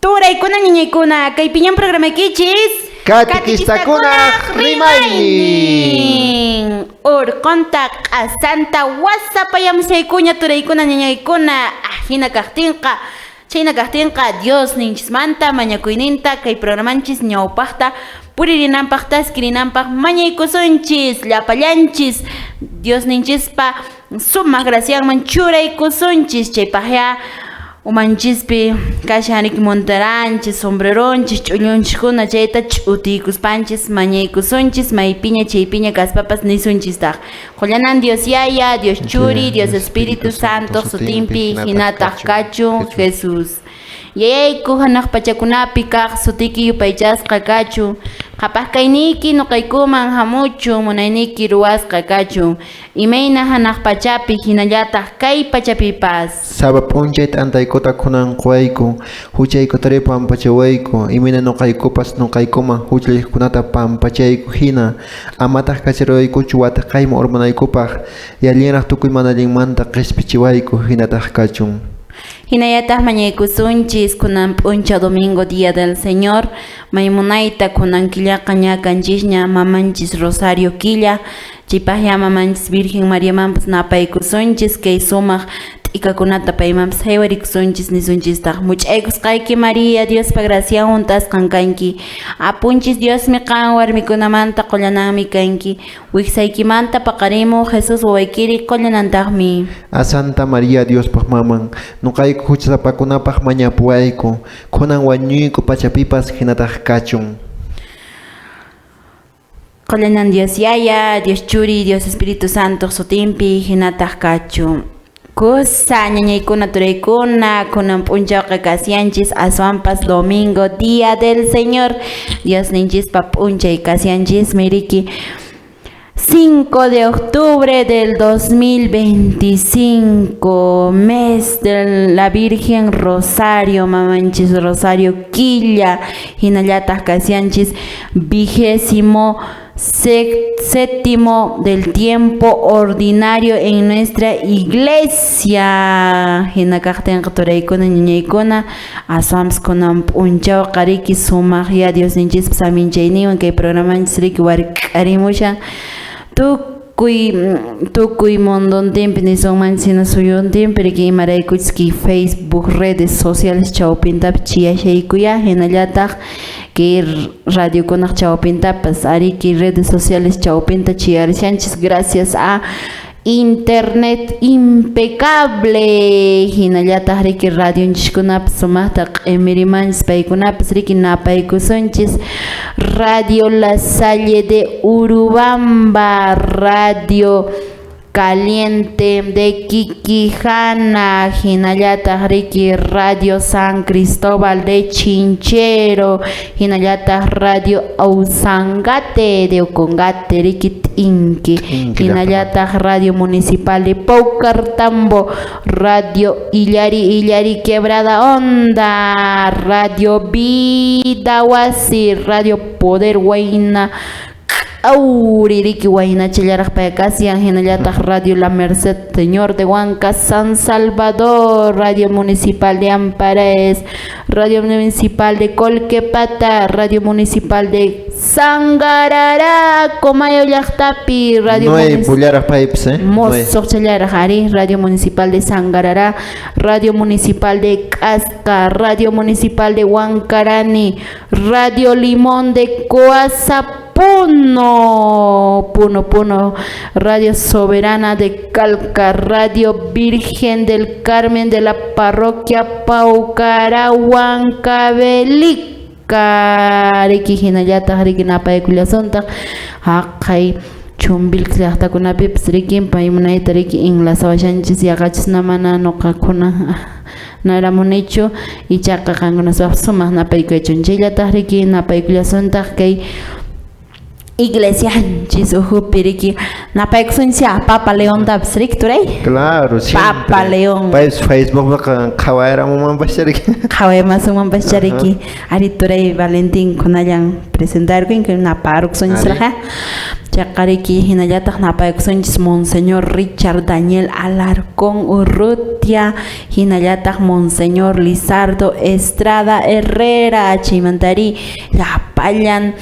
Turaykuna ñañaykuna, kaypiñan programaykichis Katikistakuna rimaynin. Urqunta q'asanta wasapayamusaykuña turaykuna ñañaykuna, ajina kaqtinqa, chayna kaqtinqa Dios ninchismanta mañakuyninta kay programanchis ñawpaqta puririnanpaq taskirinanpaq mañaykusunchis llapallanchis Dios ninchispa sumaq gracianman churaykusunchis chaypaqya umanchispi kashan riki montaranchis sombreronchis ch'ullunchiskuna chayta ch'utiykuspanchis mañaykusunchis maypiña chaypiña kaspapas nisunchistaq Qollanan Dios Yaya, Dios Churi, Dios Espíritu Santo sutinpi hinataq kachun Jesús. Yayayku hanaq pachakunapi kaq sutiki yupaychasqa kachun, qhapaq kayniyki nuqaykuman hamuchun, munayniyki ruwasqa kachun, imayna hanaq pachapi hinallataq kay pachapipas. Sapa p'unchay t'antaykuta khunan quwayku, huchaykutari pampachawayku, imayna nuqaykupas nuqaykuman huchalliqkunata pampachayku hina, amataq kacharuwaykuchu wataqayman urmanaykupaq, yallinraq tukuy mana allinmanta qispichiwayku hinataq kachun. Hinallataq mañaykusunchis kunan p'unchaw domingo día del Señor, maymunayta kunan killaqa ña kanchisña mamanchis Rosario killa, chaypaqya mamanchis Virgen Mariamanpas napaykusunchis kay sumaq t'ikakunata paymanpas haywarikusunchis nisunchistaq much'aykusqayki María Diospa gracian hunt'asqan kanki, apunchis Diosmi qan warmikunamanta qullananmi kanki, Wiksaykimanta paqarimuq Jesús wawaykiri qullanantaqmi. A Santa María Diospaq maman, nuqayku huchasapakunapaq mañapuwayku, khunan wañuyku pachapipas hinataq kachun. Qullanan Dios Yaya, Dios Churi, Dios Espíritu Santo sutinpi hinataq kachun. Kusa ñañaykuna turaykuna kunan p'unchawqa kasyanchis aswanpas domingo día del Señor Diosninchispa p'unchay kasyanchismi riki 5 de octubre del 2025 mes de la Virgen Rosario mamanchis Rosario killa hinallataq kasyanchis vigésimo séptimo del tiempo ordinario en nuestra iglesia. Hina kaqtinqa turaykuna ñañaykuna aswanpas kunan p'unchawqa riki sumaq ya Diosninchispa saminchayninwan kay programanchis riki wark'arimushan tukuy mundontinpi nisunmanchis hina suyuntinpi riki imaraykuchis kay Facebook redes sociales chawpintapas chiyashaykuya hinallataq kay radiokunaq chawpintapas ariki redes sociales chawpinta chiyarishanchis gracias a internet impecable hinallataq riki radionchiskunapas sumaqta q'imirimanchis paykunapas riki napaykusunchis Radio La Salle de Urubamba, Radio Caliente de Quiquijana, hinallataq riki Radio San Cristóbal de Chinchero, hinallataq Radio Ausangate de Ocongate, riki T'inki, hinallataq Radio Municipal de Paucartambo, Radio Illari Illari Quebrada Onda, Radio Vida Wasi, Radio Poder Huayna Auririki waynachallaraq payakasyan hinallataq Radio La Merced Señor de Huanca San Salvador, Radio Municipal de Amparaes, Radio Municipal de Colquepata, Radio Municipal de Sangarará, Comayo llaqtapi, Radio Mosoqchallaraq ari, Radio Municipal de Sangarará, Radio Municipal de Casca, Radio Municipal de Huancarani, Radio Limón de Coaza Puno, Puno, Puno, Radio Soberana de Calca, Radio Virgen del Carmen de la Parroquia Paucará, Huancavelica, riki hinallataq riki napaykullasuntaq haqay Chumbilk llaqtakunapipas riki paymunayta riki inlasawashanchis yaqachisna mana nuqakuna naramunichu ichaqa qankunasupaq sumaq napaykuyachun chayllataq riki napaykullasuntaq kay Iglesianchis ukhupi riki napaykusunchis Papa Leontapas riki turay. Claro, siempre. Papa León. Paypas Facebookpiqa qhawayramunmanpaschá riki. Qhawaymasunmanpaschá riki. Ari turay Valentín kunallan presentarkuyki naparukusunchisraq. Chayqa riki hinallataq napaykusunchis Monseñor Richard Daniel Alarcón Urrutia, hinallataq Monseñor Lizardo Estrada Herrera, chaymantari llapallan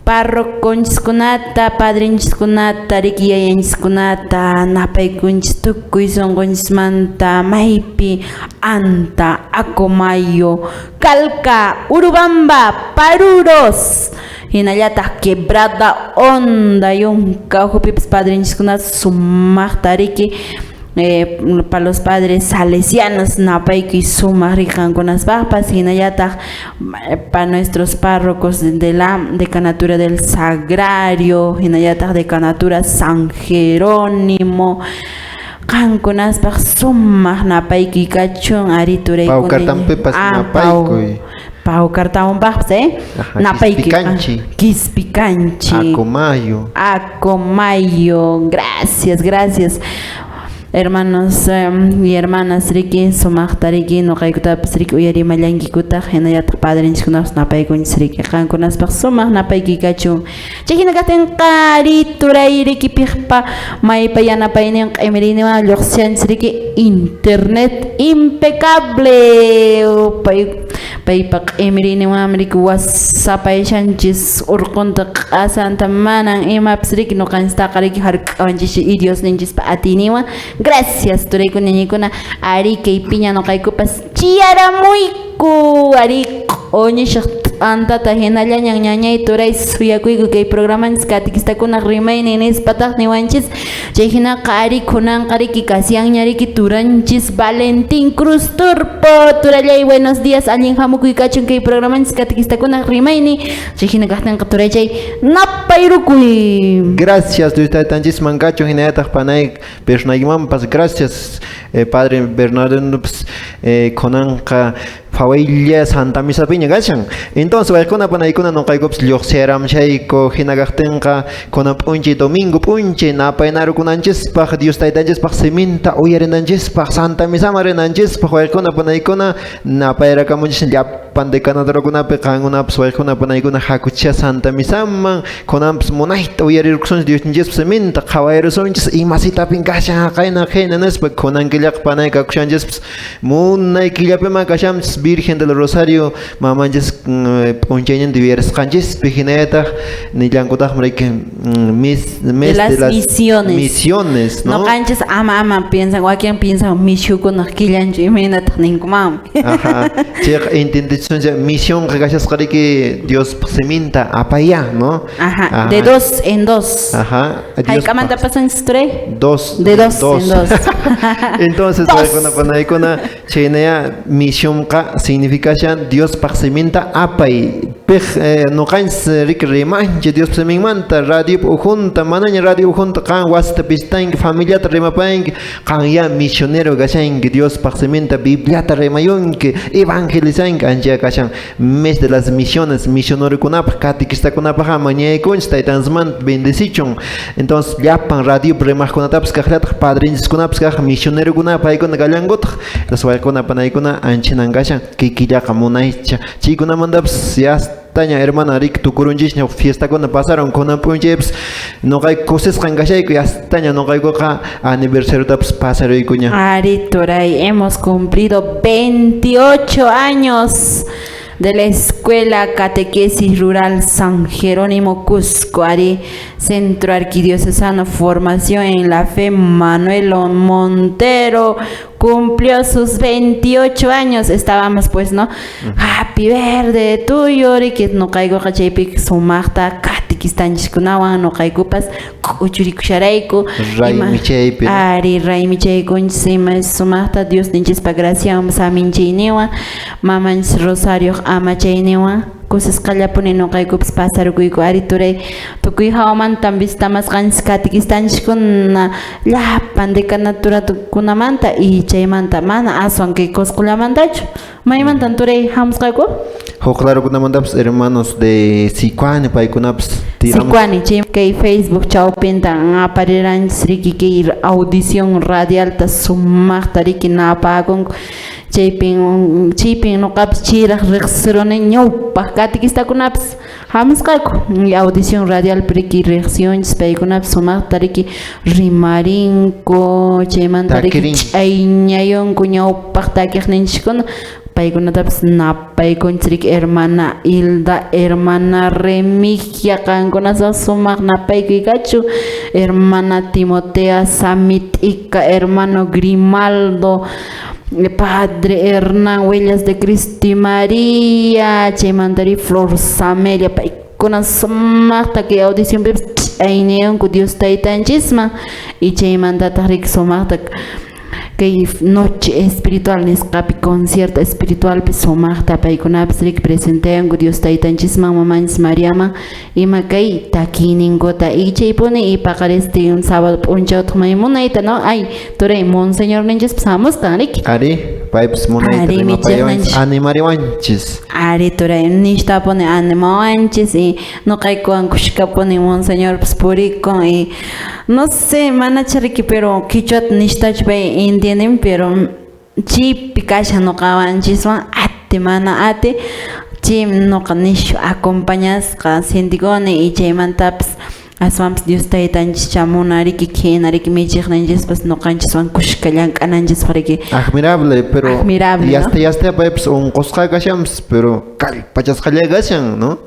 parroconchiskunata, padrinchiskunata, riki yayanchiskunata, napaykunchis tukuy sunqunchismanta, maypi, Anta, Acomayo, Calca, Urubamba, Paruros, hinallataq Quebrada Honda, yunka ukhupipas padrinchiskunata sumaqta riki pa los padres salesianos napaykuy sumaq riki qankunaspaqpas, hinallataq pa nuestros párrocos de la Decanatura del Sagrario, hinallataq Decanatura San Jerónimo, qankunaspaq sumaq napaykuy kachun ari turaykuna. Paucartampipas napaykuy. Paucartamunpaqpas, napaykuy. Quispicanchi. Quispicanchi. Acomayo. Acomayo. Gracias, gracias. Hermanos y hermanas riki sumaqta riki noqaykutapas riki uyarimallankikutaq hinallataq padrinchiskunapas napaykunchis riki qankunaspaq sumaq napaykuy kachun. Chay hina kaqtinqa ari turay riki piqpa maypa yanapaynin q'imiriyninwan lluqsishanchis riki internet impecable paypa q'imiriyninwanmi riki wasapayashanchis urqunta q'asanta manan imapas riki noqanchistaqa riki hark'awanchis y Diosninchispa atiyninwan. Gracias turaykuna ñañaykuna ari kaypiña noqaykupas chiyaramuyku ari q'uñishaq t'antata hinallañan ñañay turay suyakuyku kay programanchis catequistakunaq rimaynin nispataq niwanchis. Chay hinaqa ari kunanqa riki kasianña riki turanchis Valentín Cruz Turpo. Turallay, buenos días, allin hamukuy kachun kay programanchis catequistakunaq rimaynin. Chay hina kaqtinqa turaychay napayrukuy. Gracias Dios taytanchisman kachun hinallataq panay Bernaymanpas gracias padre Bernardo kunanqa phawaylla Santa Misapiña kashan. Entonces waykuna panaykuna noqaykupas lluqsiyaramshayku hina kaqtinqa kunan p'unchay domingo p'unchay napaynarukunanchispaq Dios taytanchispaq siminta uyarinanchispaq Santa Misaman rinanchispaq waykuna panaykuna napayrakamunchis llapan decanaturakunapi qankunapas waykuna panaykuna hakuchia Santa Misaman kunanpas munayta uyarirkusunchis Diosninchispa siminta qhawayrusunchis imasitapin kashan haqayna qhayna nispa kunan killaqa panay kakushanchispas munay killapima kashanchis Virgen del Rosario mamanchis p'unchayninta yuyarisqanchispi hinallataq nillankutaqmi riki mes de las misiones. Misiones, ¿no? Noqanchis ama piensan, wakin piensan mishukunaq killanchu imaynataq ninkumanmi. Ajá. Chayqa entendichuncha misionqa kashasqa riki Diospaq siminta apaya, ¿no? Ajá. Ajá. De dos en dos. Ajá. Haykamanta pasanchis turay? Dos. De dos en dos. Entonces, waykuna panaykuna chaynaya misionqa significashan Diospaq siminta apay. Piq noqanchis riki rimanchis Diospaq siminmanta radio ukhunta manaña radio ukhunta qan wasita visitanki familiata rimapanki qan ya misionero kashanki Diospaq siminta Bibliata rimayunki evangelizanki ancha kashan mes de las misiones misionerokunapaq catequistakunapaq mañaykunchis taytanchismanta bendecichun. Entonces llapan radio rimaqkunatapas kaqllataq padrinchiskunapas kaq misionerokunapaq paykuna kallankutaq. Entonces waykuna panaykuna anchinan kashan kikillaqa munaycha chaykunamantapas ya taña hermana riki tukurunchisña fiestakuna pasaron kunan p'unchaypas noqayku kusisqan kashayku yastaña noqaykuqa aniversariotapas pasaruykuña. Ari turay, hemos cumplido 28 años de la Escuela Catequesis Rural San Jerónimo Cusco, Ari, Centro Arquidiocesano Formación en la Fe Manuel Montero, cumplió sus 28 años. Estábamos pues, ¿no? Happy birthday tuyo, que noqaykuqa chaypi sumaqta katequistanchiskunawan noqaykupas k'uchurikusharayku. Raymichaypi. Ari, raymichaykunchis ima sumaqta Diosninchispa graciawan saminchayniwan mamanchis Rosario amachayniwan kusisqallapuni noqaykupas pasarukuyku. Ari turay, tukuy hawamantan visitamasqanchis catequistanchiskuna llapan decanaturakunamanta y chaymanta mana aswan kay Cuscollamantachu. Maymantan turay hamusqaku? Huk larukunamantapas hermanos de Sicuani paykunapas tiramos. Sicuani, chay kay Facebook chawpinta apariranchis riki kay audición radialta sumaqta riki napakunku. Chaypin chaypin nuqapas chayraq riqsiruni ñawpaq catequistakunapas hamusqaku audición radial riki riqsiyunchis paykunapas sumaqta riki rimarinku chaymanta riki ch'ayñayunku ñawpaq takiqninchiskuna paykunatapas napaykunchis riki hermana Hilda, hermana Remigia qankunasaq sumaq napaykuy kachu, hermana Timotea Samit'ika, hermano Grimaldo, Padre Hernán Huellas de Cristo y María, chaymantari Flor Samelia, paykuna sumaqta kay audición pipas ch'ayniyunku Dios taytanchisman y chaymantataq riki sumaqta kay noche espiritual nisqapi concierto espiritualpi sumaqta paykunapas riki presentayanku Dios taytanchisman mamanchis Mariaman ima kay takiyninkuta y chaypuni y paqaristin sábado p'unchawtaq may munayta, no? Ay, turay monseñor ninchispas hamusqan riki. Ari, paypas munayta Ari, rimapayawanchis, michiqninchis. animariwanchis. Ari, turay, nishtapuni animawanchis y nuqaykuwan kushkapuni monseñorpas purikun y no sé, manacha riki, pero quichuata nishtach pay entienden, pero chaypi kashan nuqawanchiswan ati mana ati chay nuqa nishu acompañasqa sientikuni y chaymantapas aswanpas Dios taytanchis chamuna riki khina riki michiqninchispas nuqanchiswan kushka llank'ananchispaq riki. Admirable, pero Admirable, ¿no? yasta yasta paypas unqusqa kashanpas, pero kallpachasqalla kashan, ¿no?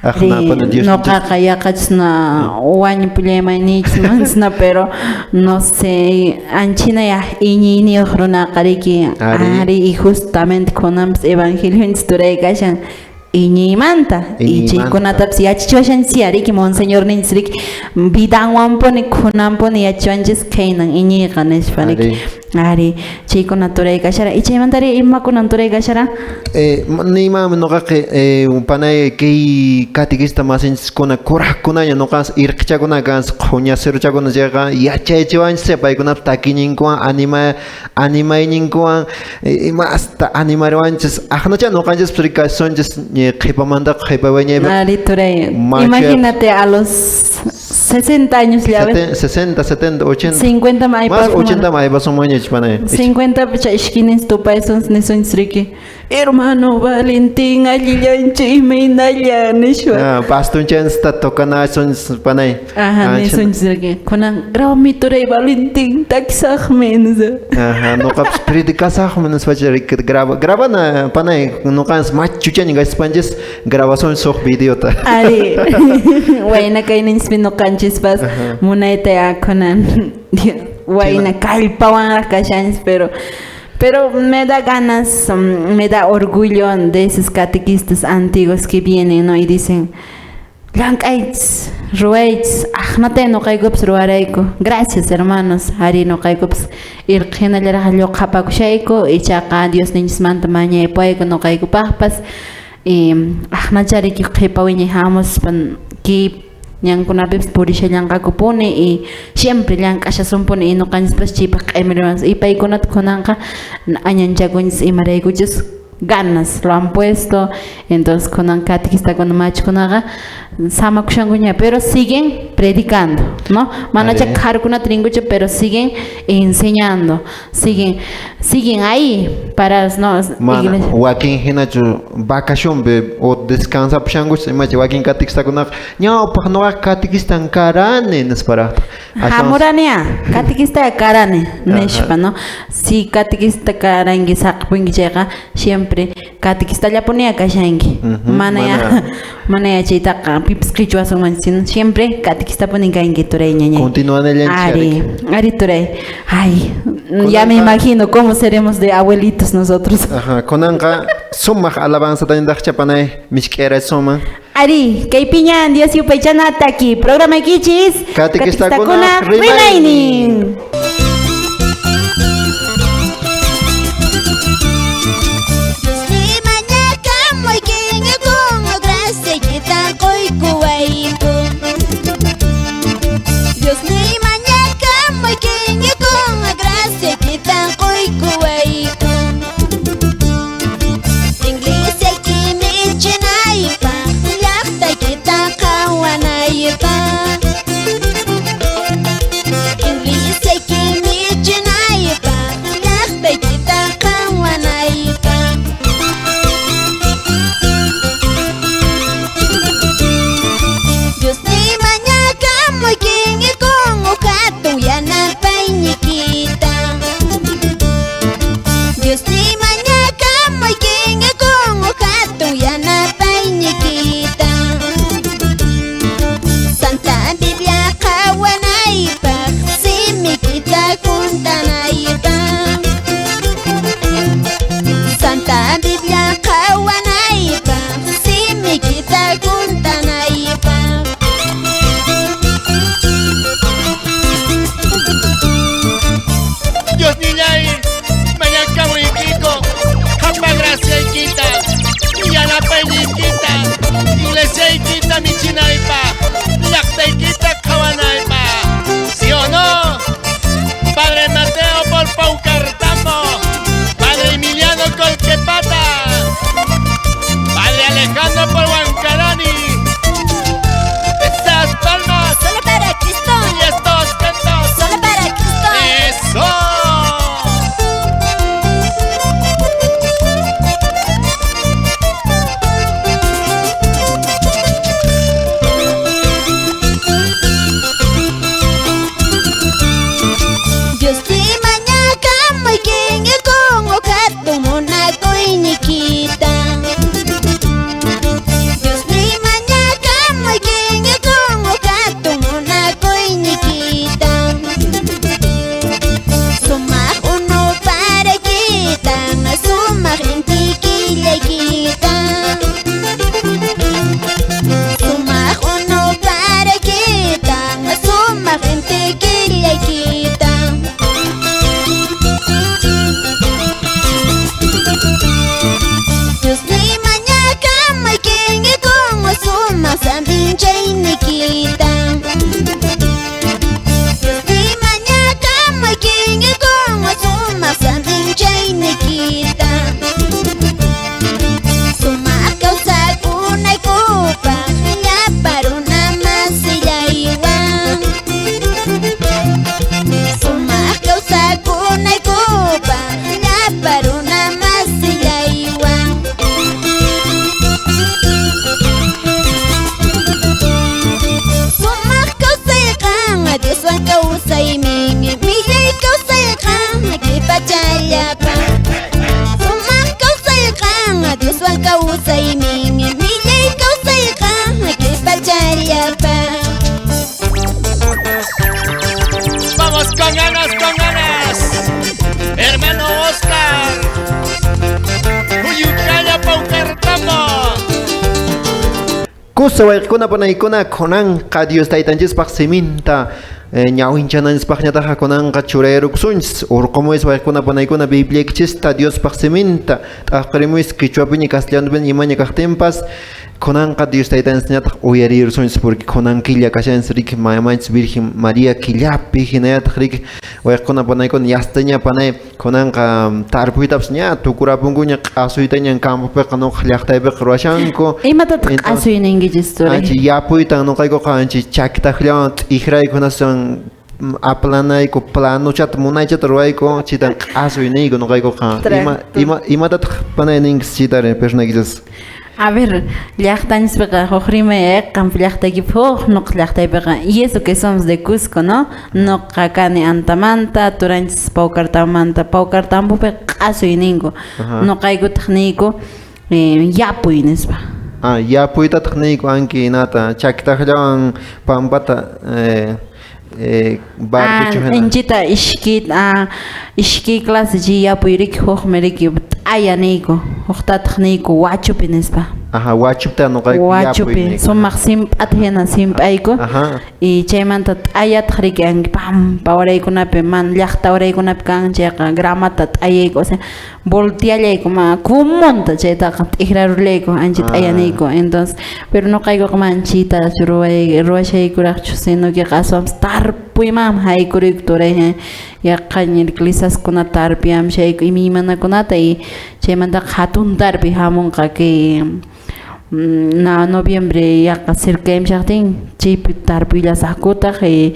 Aqnapana Dios Nuqaqa yaqachna wañupullayman mansna, pero no sé, anchina ya iñiyniyuq runaqa riki. Ari. Ari, y justamente kunanpas evangelionchis turay kashan iñiymanta y Iñiymanta. chaykunatapas yachachiwashanchis riki monseñor ninchis riki vidanwanpuni kunanpuni yachachiwanchis khaynan iñiyqa nispa riki. Ari, chaykuna turay kashara y chaymantari imakunan turay kashara. Niymanmi nuqaqa panay kay catequista masinchiskuna kuraqkunaña nuqanchis irqichakuna kanchis qhuñasiruchakuna chayqa yachachiwanchis paykunap takiyninkuwan animayninkuwan ima hasta animariwanchis aqnacha nuqanchispas riki kasunchis qhipamantaqa qhipa wiñaypi. Ari, turay, Macha- imagínate a los 60 años ya ves. 60, 70, 80. 50 may Más pa- 80 may pasumaña panay. 50 pacha ishkinin tupaysun nisunchis riki. Hermano Valentín, allillanchi imaynalla nishpa. Ah, bastonchansta tocanasunchis panay. Ajá, Ah, nisunchis riki. Kunan grabami turay Valentín, takisaqmi nispa. Ajá, nuqapas predicasaqmi nispacha riki graba grabana panay nuqanchis machuchaña kaspanchis grabasunchis huk videota. Ari, wayna kayninchispi nuqanchispas munayta ya kunan wayna kallpawanraq kashanchis, pero me da ganas, me da orgullo de esos catequistas antiguos que vienen, ¿no? Y dicen, llank'aychis, ruwaychis, aqnatay nuqaykupas ruwarayku. Gracias, hermanos. Ari nuqaykupas irqi hinallaraq lluqhapakushayku, ichaqa Diosninchismanta mañaypayku nuqaykupaqpas. Y aqnachariki qhipa wiñay hamuspa kay ñankunapipas purishallanqakupuni y siempre llank'ashasunpuni y nuqanchispas chaypaq q'imiriwanchis y paykunata kunanqa añanchakunchis imaraykuchus ganas lo han puesto. Entonces kunan catequistakuna machukunaqa samakushankuña, pero siguen predicando, ¿no? Manacha Ari. qharkunata rinkuchu, pero siguen enseñando, siguen ahí para, no, Mana, iglesia. wakin hinachu vacacionpi o descansapushankuchis imachi wakin catequistakunaqa ñawpaq nuqaqa catequistan karani nisparaqtaq. Hamurania, catequista karani nishpa, ¿no? Si catequista karanki saqpunki chayqa siempre catequistallapunia kashanki. Mana ya, mana. mana ya chaytaqa pipas qichwasunman, sino siempre catequistapuni kanki turay ñañay. Continuanallanchis Ari, ari turay. Ay, ya me Kunanqa- imagino cómo seremos de abuelitos nosotros. Ajá, kunanqa sumaq alabanza tayntaqcha panay misk'era suman. Ari, kay piñan Dios yupaychanataki, programa kichis. Catequistakuna rimaynin. Dios ni mañaka muy Ovejaykita michinaypaq, llaqtaykita qhawanaypaq. ¿Sí o no? Padre Mateo por Paucartambo, Padre Emiliano Colquepata, Padre Alejandro por Huancarani. Estas palmas solo para Cristo y estos cantos solo para Cristo. ¡Eso! Dios te mañaka maykin con ojato munakuynikita. Dios te mañaka maykin con ojato munakuynikita. Sumaq unu paraykita, sumaq inti killaykita. Sumaq unu paraykita, sumaq inti killaykita. Dios ni mañaka maykin con sumaq sampinchaynikita. Dios ni mañaka maykin con sumaq sampinchaynikita. Sumaq kawsakunaykupaq llapa runa masillaywan. Sumaq kawsakunaykupaq llapa runa masillaywan. Sumaq kawsayqan Dioswan kawsaymin, millay kawsayqan kay pachallapaq. Sumaq kawsayqan Dioswan kawsaymin, millay kawsayqan kay pachallapaq. Vamos con ganas, con ganas. Hermano Oscar. Huyucaya Paucartambo. Kusa wayqikuna panaykuna kunanqa Dios taytanchispaq siminta ñawinchananchispaqñataqa kunanqa churayrukusunchis urqumuyis wayqikuna panaykuna Bibliaykichista Diospaq siminta t'aqrimuyis qichwapiña castellanopiña imaña kaqtinpas kunanqa Dios taytanchisñataq uyarirusunchis porque kunan killa kashanchis riki mamanchis Virgen María killapi hinallataq riki wayqikuna panaykuna yastaña panay kunanqa tarpuytapas ña tukurapunkuña q'asuytaña campopiqa nuqa llaqtaypiqa ruwashanku. Imatataq q'asuy ninkichis, turay? Anchi yapuytan nuqaykuqa anchi chakitaqllawan t'ikrayku hinaspan aplanayku planochata munaychata ruwayku chitan q'asuy niyku nuqaykuqa. Imatataq panay ninkichis chitari personaykichis? A ver, llaqtanchispiqa huk rimay qampa llaqtaykipi huk, nuqa llaqtaypiqa, y eso que somos de Cusco, ¿no? Nuqa kani Antamanta, turanchis Paucartamanta, Paucartambopi q'asuy ninku. Nuqaykutaq niyku yapuy nispa. Ah, yapuytataq niyku anki nata chakitaqllawan pampata barbicho hina. Inchita ishki clase chi yapuy riki hukmi riki t'aya niyku, huktataq niyku wachupi nispa. Ajá, wachupta nuqayku yapuy Wachupi, niyku. Sumaq simp'ata hina simp'ayku. Y chaymanta t'ayataq riki anki pampa waraykunapi man llaqta waraykunapi kan chayqa gramata t'ayayku, o sea, volteallayku ma kumunta chaytaqa t'ikrarullayku ancha t'aya niyku. Entonces, pero nuqaykuqa man chitachu ruwashaykuraqchu, sino que aswanpas tarpuymanmi haykuruyku turay, yaqaña iglesiaskuna tarpiyamshayku imaymanakunata y chaymantaqa hatun tarpi hamunqa kay na noviembre yaqa cercayamshaqtin chaypi tarpuyllasaqkutaq y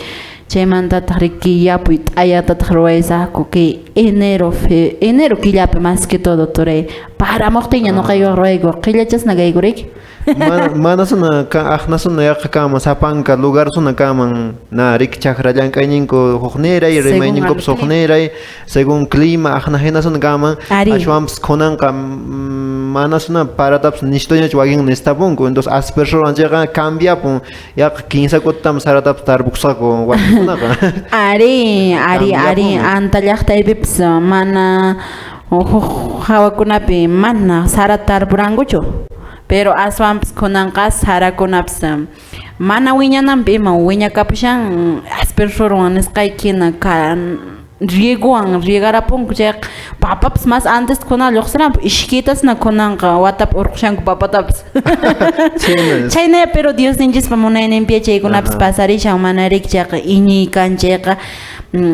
chaymantataq riki yapuy t'ayatataq ruwaysaqku kay enero enero killapi más que todo turay paramuqtinña nuqaykuqa ruwayku qillachasna kayku riki. Mana suna aqnasuna yaqa kanman sapanka lugar suna kanman na riki chakra llank'ayninku hukniray Según rimayninkupas al clima. Hukniray según clima aqna hinasuna kanman. Ari. Ashwanpas kunanqa mana suna paratapas nishtuñachu wakin nishtapunku entonces aspersorwan chayqa cambiapun yaqa kinsa kutitam saratapas tarpukusqaku wakinkunaqa. Ari, ari, ari, Cambiapunmi. Anta llaqtaypipas mana huk hawakunapi mana sara tarpurankuchu. Pero aswanpas kunanqa sarakunapas mana wiñananpi ima wiñakapushan aspersorwan nisqayki hina kan Riegowan riegarapunku chayqa papapas más antes kunan lluqsiranpu ishkaytasna kunanqa watapi urqushanku papatapas. Chhayna pero Diosninchispa munayninpi chaykunapas pasarishan mana riki chayqa iñiy kan chayqa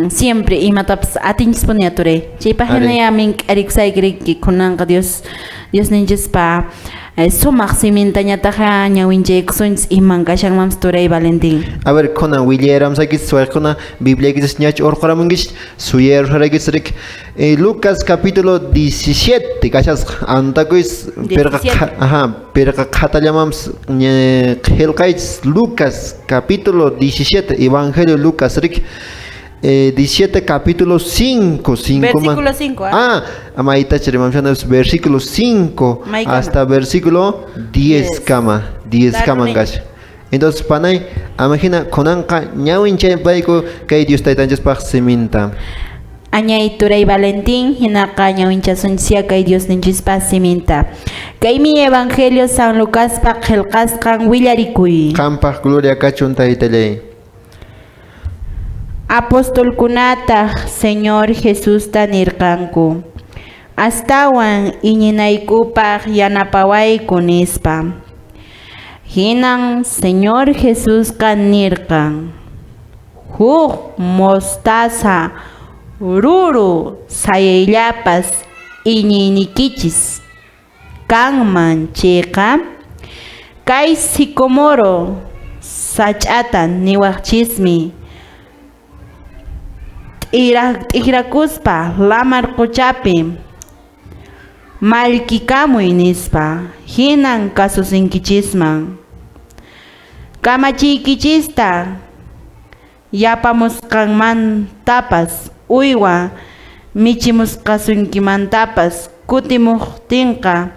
siempre imatapas atinchispuni turay. Chaypaq hina ya mink'arikusayki riki kunanqa Dios Diosninchispa sumaq simintañataq ñawinchaykusunchis iman kashanmanpas turay Valentín. A ver, kunan willaramsaykichis wayquna Bibliaykichis ñachu urquramunkichis suyarusharaykichis riki. Lucas capítulo 17 kashasqa antakuyis pirqa ajá pirqa qhatallamanpas qillqaychis Lucas capítulo 17 Evangelio Lucas riki. 17 capítulo 5, 5 versículo 5. Ah, maytacha rimamshana versículo 5 hasta versículo 10 kama, 10 kama kashan. Entonces panay amahina kunanqa ñawinchaypayku kay Dios taytanchispaq siminta. Añay turay Valentín hinaqa ñawinchasunchis kay Diosninchispa siminta. Kaymi Evangelio San Lucaspa qillqasqan willarikuy. Qampaq gloria kachun taytallay. Apostolkunataq Señor Jesusta nirqanku astawan iñinaykupaq yanapawayku nispa. Hinan Señor Jesusqa nirqan huk mostaza ruru sayayllapas iñiynikichis kanman chayqa kay sicomoro sach'ata niwaqchismi t'ikrakuspa lamar quchapi mallkikamuy nispa hinan kasusinkichisman kamachiykichista yapamusqanmantapas uywa michimusqasunkimantapas kutimuqtinqa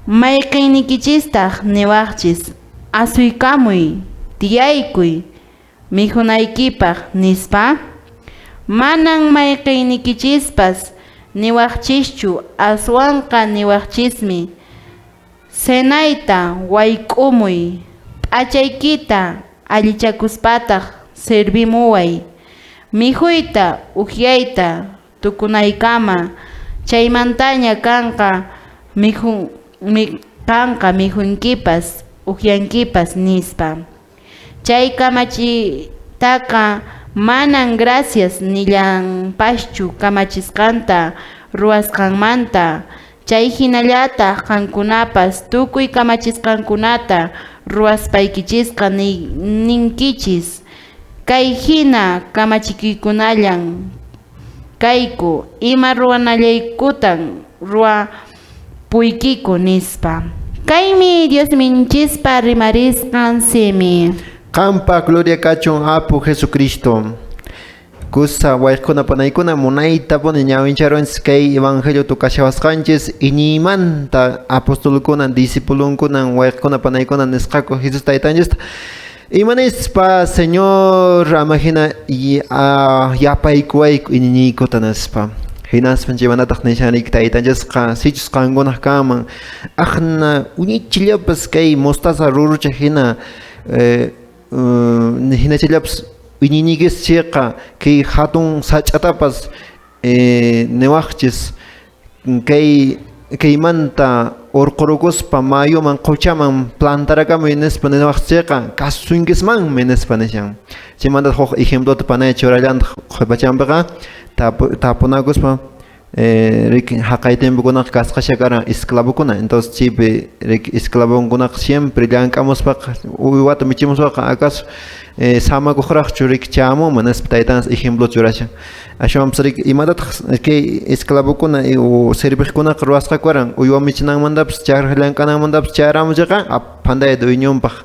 mayqinnikichistaq niwaqchis asuykamuy tiyaykuy mikhunaykipaq nispa. Manan mayqinnikichispas niwaqchischu aswanqa niwaqchismi cenayta wayk'umuy p'achaykita allichakuspataq servimuway mikhuyta ukyayta tukunaykama chaymantaña kanqa mikhunkipas ukyankipas nispa. Chay kamachitaqa manan gracias nillanpaschu kamachisqanta ruwasqanmanta chay hinallataq qankunapas tukuy kamachisqankunata ruwaspaykichisqa ninkichis kay hina kamachikuykunallan kayku ima ruwanallaykutan ruwapuykiku nispa. Kaymi Diosninchispa rimarisqan simi. Qampa gloria kachun apu Jesucristo. Kusa wayqkuna panaykuna munaytapuni ñawincharuwanchis kay evangelio tukashawasqanchis iñiymanta apostolkunan discipulonkunan wayqkuna panaykuna nisqaku Jesús taytanchista imanispa Señor amahina yapaykuwayku iñiñiykuta nispa. Hinaspa chaymanataq nishanriki taytanchisqa sichus qankunaq kanman aqna uñichillapas kay mostaza rurucha hina hinachillapas iñiñikis chayqa kay hatun sach'atapas niwaqchis kay kaymanta urqurukuspa mayuman quchaman plantarakamuy nispa niwaqchis chayqa kasunkismanmi nispa nishan. Chaymanta huk ejemplota panay churallantaq qhipachanpiqa tapunakuspa riki haqay tiempokunaqa kasqasha karan esclavokuna. Entonces chaypi riki esclavonkunaqa siempre llank'amuspaqa uywata michimuspaqa acaso samakuqraqchu riki chamunman nispa taytanchis ejemplo churashan. Ashwanpas riki imatataq kay esclavokuna o serviqkunaqa ruwasqaku karan uywa michinanmantapas chakra llank'ananmantapas chayaramuchayqa aphandayta dueñonpaq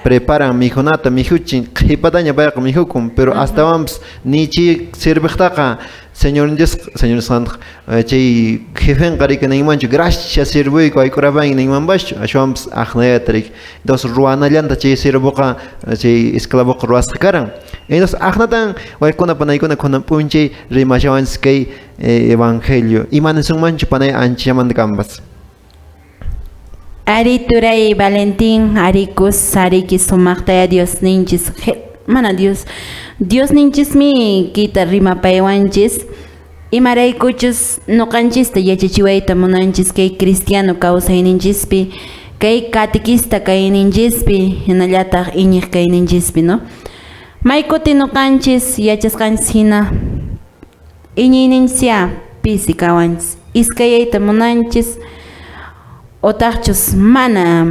preparan mikhunata mikhuchin qhipataña payqa mikhukun pero astawanpas ni chay serviqtaqa señorninchis señornisqantaq chay jefenqa riki ninmanchu gracias sirvuyku ayk'urapanki ninmanpaschu ashwanpas aqnayata riki. Entonces ruwanallanta chay sirvoqa chay esclavoqa ruwasqa karan. Entonces aqnatan waykuna panaykuna kunan p'unchay rimashawanchis kay evangelio imanisunmanchu panay anchamanta kanpas. Ari turay Valentín, arikus, ariki sumaqtaya Diosninchis, mana Dios, Diosninchismi kita rimapaywanchis imaraykuchus nuqanchista yachachiwayta munanchis kay cristiano kawsayninchispi kay catequista kayninchispi hinallataq iñiq kayninchispi, no? Maykuti nuqanchis yachasqanchis hina iñiyninchis pisi kawanchis iskayayta munanchis otaqchus mana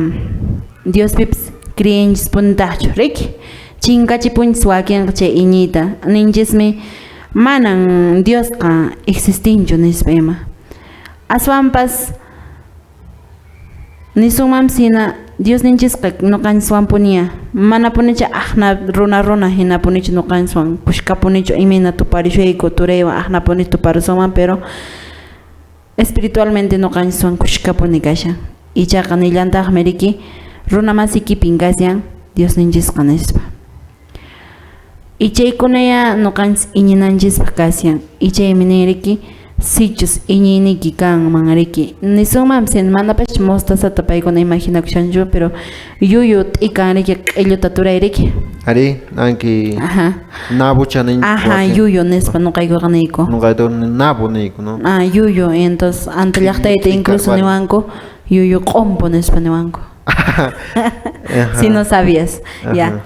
Diospipis creenchis puntaqchu riki chinkachipunchis wakinqa chay iñiyta ninchismi manan Diosqa existinchu nispa ima aswanpas nisunmanpis hina Diosninchisqa nuqanchiswanpuniya manapunichu aqna runa runa hinapunichu nuqanchiswan kushkapunichu imayna tuparishayku turaywan aqnapuni tuparusunman pero espiritualmente nuqanchiswan kushkapuni kashan ichaqa nillantaqmi riki runa masikipin kashan Diosninchisqa nispa ichaykunaya nuqanchis iñinanchispaq kashan ichaymi nin riki sichus iñiyniyki kanman riki nisunmanpis manapash mostazata paykuna imaginakushanchu pero yuyu t'ikan riki q'illuta turay riki ari anki ajá nabo chanin ajá yuyu nispa nuqaykuqa niyku nuqaytu nabo niyku no ah yuyu entonces anta llaqtayta incluso niwanku yuyu q'umpu nispa niwanku si no sabías ya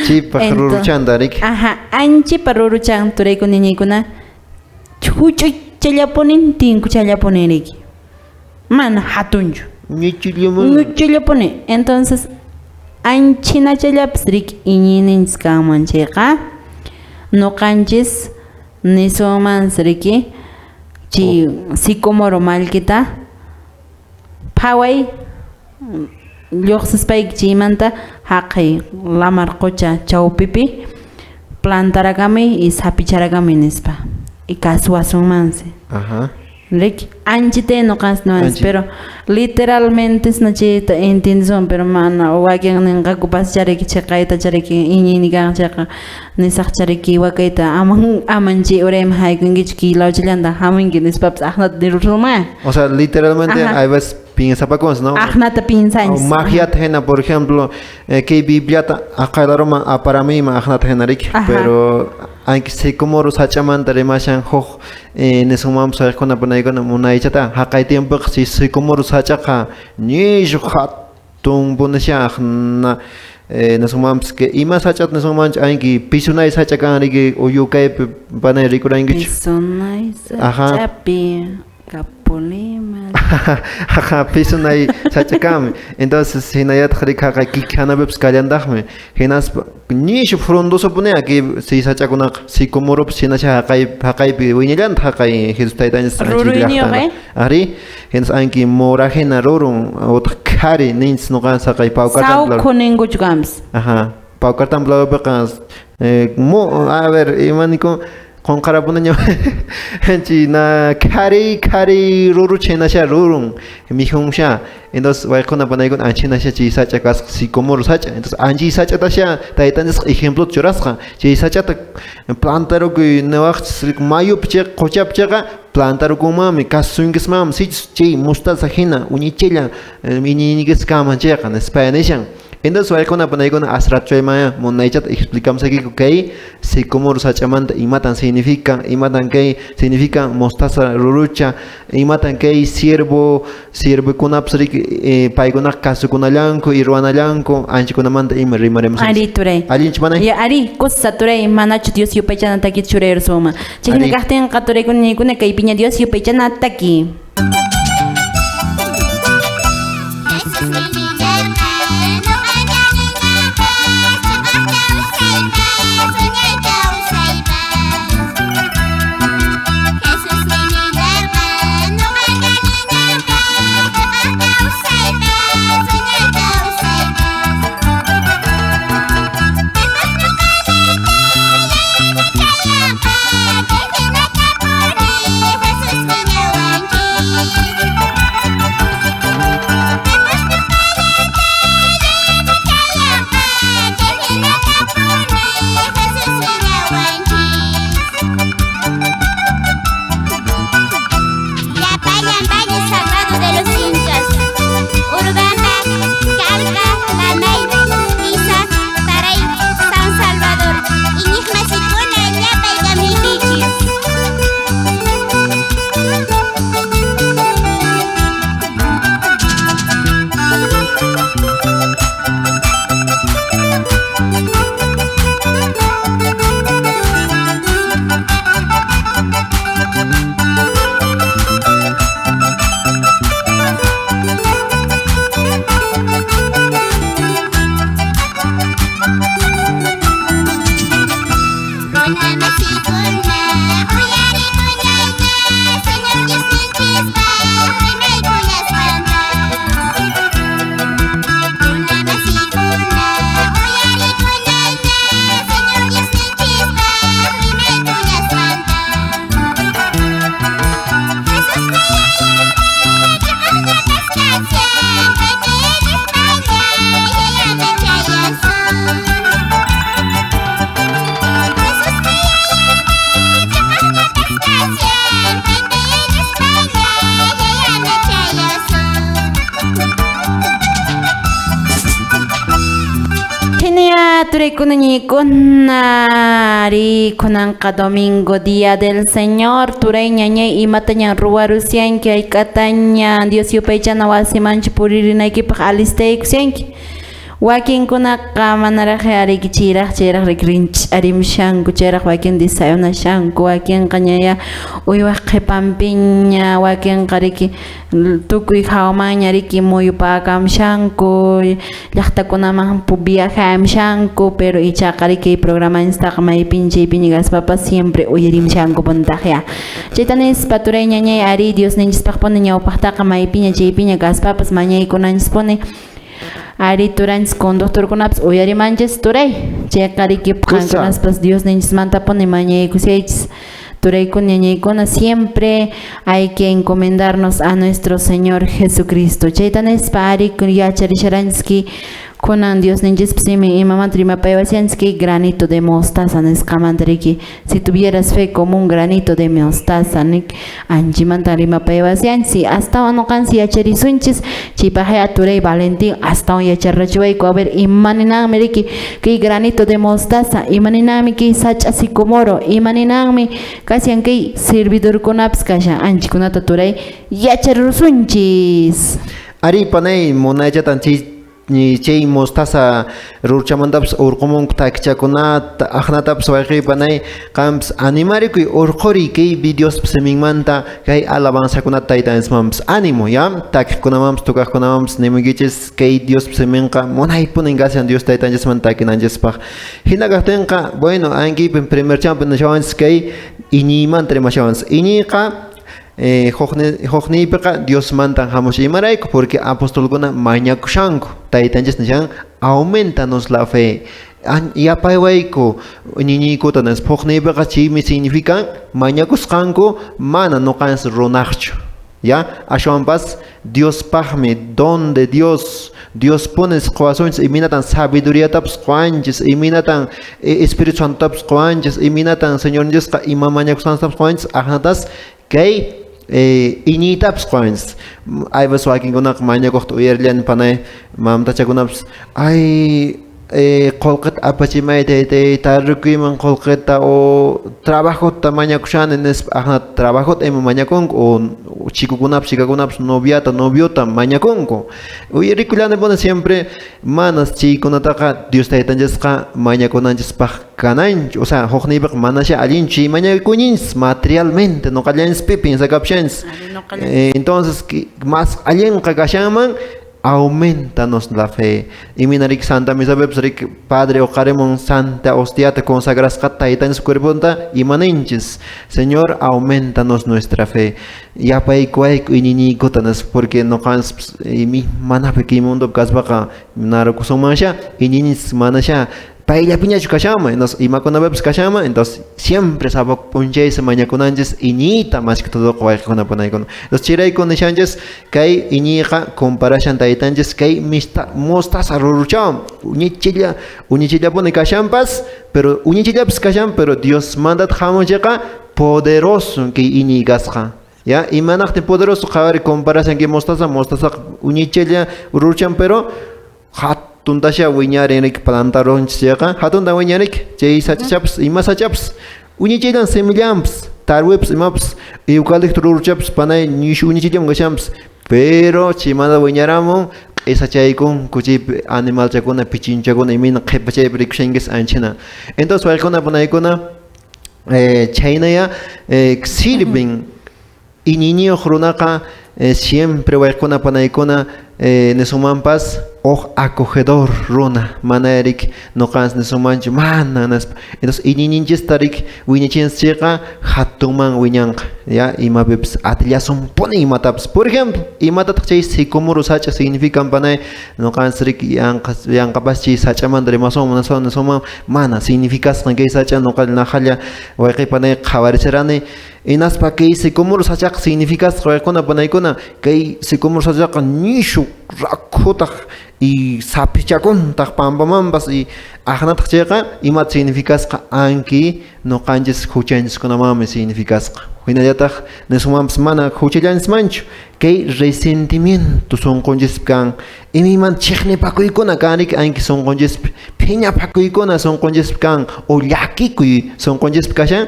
chipa ruruchanta riki ajá anchipa ruruchan turayku niñaykuna huch'uychallapunin tinkuchallapunin riki mana hatunchu ñuchullapuni entonces anchinachallapis riki iñiyninchis kanman chayqa nuqanchis nisunmansi riki chay sicomoro mallkita phaway lluqsispayki chaymanta haqay lamar qucha chawpipi plantarakamuy y sapicharakamuy nispa y kasuwasunmansi ajá riki anchita nuqanchis niwanchis pero literalmente no chayta entiendesun pero mana wakin ninqakupas chariki chiqayta chariki iñiyni kan chayqa nisaq chariki wakayta aman aman chay urayman haykunkichu kilawchallanta hamunki nispapas aqnata nirusunman. O sea, literalmente hay veces piensapakuns, ¿no? Aqnata pinsanchis. Magiata hina, por ejemplo, kay Bibliata aqaylaruman aparamiyman aqnata hina riki, pero anki sicomoro sach'amanta rimashan huk nisunmanpas wayqikuna panaykuna munaychata haqay tiempoqa chay sicomoro sach'aqa ñishu hatun punishan aqna nisunmanpas que ima sach'ata nisunmanchu anki pisunay sach'a kan riki uyukaypi panay rikurankichu pisunay sach'api kapulima ajá pisunay sach'a kanmi entonces hinallataq riki haqay kikjanapipas kallantaqmi hinaspa ñishu frondoso puni aquí si sach'akunaqa sicomoropas hinasha haqay haqaypi wiñallantaq haqay Jesús taytanchis ruruyniyoq ari hinas anki morajina rurun utaq qhari ninchis nuqanchis haqay Paucartampa sawkhu ninkuchu kanpis ajá Paucartampa lawpiqa a ver ima niku qunqarapunaña chay na qhari qhari rurucha hinasha rurun mijunsha entonces wayqikuna panaykuna ancha hinasha chay sach'a kasqa sicomoro sach'a entonces anchay sach'atasha taytanchisqa ejemplota churasqa chay sach'ata plantarukuy niwaqchis mayupi chayqa quchapi chayqa plantarukunmanmi kasunkismanmi sichus chay mostaza hina uñichilla iñiyniykis kanman chayqa nispa nishan. Entonces wayqikuna panaykuna asratchaymanya munaychata explicamusakiku kay sicomoro sach'amanta imatan significa imatan kay significa mostaza rurucha imatan kay siervo siervokunapas riki paykunaqa kasukunallanku y ruwanallanku anchakunamanta ima rimarimusunchis. Ari turay allinchu panay ya ari kusa turay manachu Dios yupaychana taki churayrusunman chayhina kaqtinqa turaykuna niñaykuna kaypiña Dios yupaychana taki. Thank you. Turaykuna ñañaykuna ari kunanqa domingo día del Señor turay ñañay imataña ruwarusyanki hayk'ataña Dios yupaychana wasimanchu puririnaykipaq alistaykusyanki wakinkunaqa manaraq ariki chayraq chayraq rinch'arimushanku chayraq wakin desayunashanku wakinqa ñaya uywaq qhipanpiña wakinqa riki tukuy hawamanña riki muyupakamushanku llaqtakunaman viajamushanku pero ichaqa riki programanchistaqa maypiña chaypiña kaspapas siempre uyarimushanku puntaq chayta nispa turay ñañay ari Diosninchispaqpuni ñawpaqtaqa maypiña chaypiña kaspapas mañaykunanchispuni ari turanchis conductorkunapas uyarimanchis turay chayqa riki qankunaspas Diosninchismantapuni mañaykusaychis turaykuna ñañaykuna siempre hay que encomendarnos a nuestro Señor Jesucristo chayta nispa ari yacharisharanchis kunan Diosninchispas simin imamanta rimapayawashanchis kay granito de mostaza nisqamanta riki si tuvieras fe como un granito de mostaza nik anchimanta rimapayawashanchis astawan nuqanchis yacharisunchis chaypaqya turay Valentín astawan yacharrachiwayku a ver imaninanmi riki kay granito de mostaza imaninanmi kay sach'a sicomoro imaninanmi kashan kay servidorkunapas kashan anchikunata turay yacharusunchis. Ari panay munaychatan chay chay mostaza rurchamantapas urqumunku takichakunata aqnatapas wayqiy panay qampas animarikuy urquriy kay videospa siminmanta kay alabanzakunata taytanchismanpas ánimo ya takiqkunamanpas tukaqkunamanpas nimuykichis kay Diospa siminqa munaypunin kashan Dios taytanchisman takinanchispaq hina kaqtinqa bueno ankipin primer champi nishawanchis kay iñiymanta rimashawanchis iñiyqa huqniypiqa Diosmantan hamush imarayku porque apostolkuna mañakushanku taytanchis nishan aumentanos la fe yapaywayku iñiyniykuta nispa huqniypiqa chaymi significan mañakusqanku mana nuqanchis runaqchu ya ashwanpas Diospaqmi don de Dios Dios pones quwasunchis imaynatan sabiduriatapas quwanchis imaynatan Espíritu Santotapas quwanchis imaynatan Señorninchisqa ima mañakusqanchiktapas quwanchis aqnatas kay iñiytapas quwanchis aypas wakinkunaqa mañakuqta uyarillani panay mamtachakunapas ay qullqita apachimay taytay tarikuyman qullqita o trabajota mañakushani nispa aqnata trabajota ima mañakunku o chikukunapas chikakunapas noviata noviota mañakunku uyarikullani siempre manas chaykunataqa Dios taytanchisqa mañakunanchispaq kananchu o sea huqniypiqa manasha allinchu chay mañakuninchis materialmente nuqallanchispi piensakapushanchis entonces más allinqa kashanman aumentanos la fe. Imayna riki Santa Misapipas riki Padre uqarimun Santa Hostiata consagrasqata taytanchis cuerponta imaninchis Señor aumentanos nuestra fe. Yapaykuwayku iñiyniykuta nispa porque nuqanchis manapi kay mundopi kaspaqa narukusunmansha iñiyninchis manasha payllapiñachu kashanman entonces imakunapipas kashanman entonces siempre sapa p'unchaysi mañakunanchis iñiyta más que todo wayqikuna panaykuna entonces chayrayku nishanchis kay iñiyqa comparashan taytanchis kay mostaza ruruchawan uñichilla uñichillapuni kashanpas pero uñichillapas kashan pero Dios mandataq hamun chayqa poderoso kay iñiy kasqa ya imanaqtin poderoso qhawari comparashan kay mostaza mostazaqa uñichilla ruruchan pero hatuntasha wiñarin riki plantarunchis chayqa hatunta wiñarik chay sachachapas ima sachapas uñichillan semillanpas tarwipas imapas eucalipto ruruchapas panay nishu uñichillan kashanpas pero chaymanta wiñaramun q'isachaykunku chaypi animalchakuna pichinchakuna imayna qhipa chaypi rikushankis anchina entonces wayqikuna panaykuna chhaynaya sirven iñiyniyuq runaqa siempre wayqikuna panaykuna nisunmanpas huk acogedor runa mana riki nuqanchis nisunmanchu mana nispa entonces iñiyninchista riki wiñachinchis chayqa hatunman wiñanqa ya imapipas atillasunpuni imatapas por ejemplo imatataq chay sicomoro sach'a significan panay nuqanchis riki yanqapas chay sach'amanta rimasunman nisunman mana significasqan kay sach'a nuqa naqhalla wayqiy panay qhawaricharani hinaspa kay sicomoro sach'aqa significasqa wayqikuna panaykuna kay sicomoro sach'aqa nishu rakhutaq y saphichakuntaq pampamanpas y aqnataq chayqa imata significasqa anki nuqanchis huchanchiskunamanmi significasqa. Hinallataq nisunmanpas mana huchallanchismanchu. Kay resentimiento sunqunchispi kan. Imayman chiqnipakuykuna kan riki anki sunqunchispi. Phiñapakuykuna sunqunchispi kan o llakikuy sunqunchispi kashan.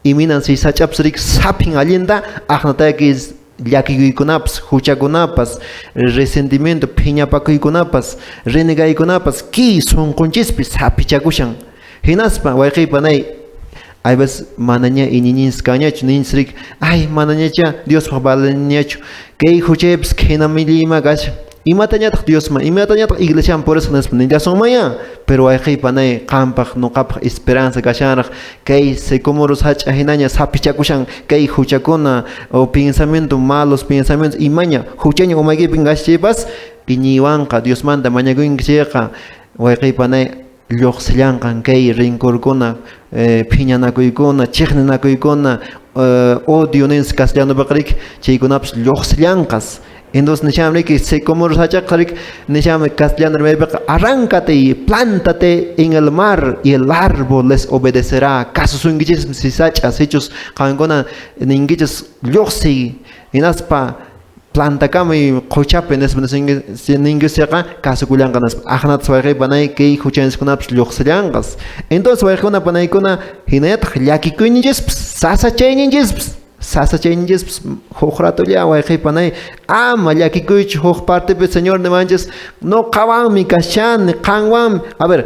Iminan si sach'apas riki saphin allinta aqnatayki llakikuykunapas, huchakunapas, resentimiento, phiñapakuykunapas, renegaykunapas ki sunqunchispi saphichakushan. Hinaspa wayqiypanay aypas manaña iñiñinchis kañachu ninchis riki ay manañacha Diospaq valinañachu kay huchaypas khina milliyma kashan. Imatañataq Diosman, imatañataq iglesiaman purisaq nispa nillasunmanya, pero wayqiypanay qampaq nuqapaq esperanza kashanraq kay sicómoro sach'a hinaña saphichakushan kay huchakuna o pensamiento malos pensamientos imaña huchaña umaykipin kashan chaypas iñiywanqa Diosmanta mañakunki chayqa wayqiypanay lluqsillanqan kay rencorkuna, phiñanakuykuna, chiqninakuykuna, odio ninchis castellanopiqa riki chaykunapas lluqsillanqas. Entonces nishanmi riki sicómoro sach'aqa riki nishanmi castellano rimaypiqa arráncate y plántate en el mar y el árbol les obedecerá. Kasusunkichismi si sach'a sichus qankuna ninkichis lluqsiy hinaspa plantakamuy quchapi nispa ninkichis kasukullanqa nispa. Aqnatas wayqiypanay kay huchanchiskunapas lluqsillanqas. Entonces wayqikuna panaykuna hinallataq llakikuyninchispas sasachayninchispas sasachayninchispas huk ratolla wayqiypanay ama llakikuychu huk partepi Señor niwanchis nuqawanmi kashani qanwanmi. A ver,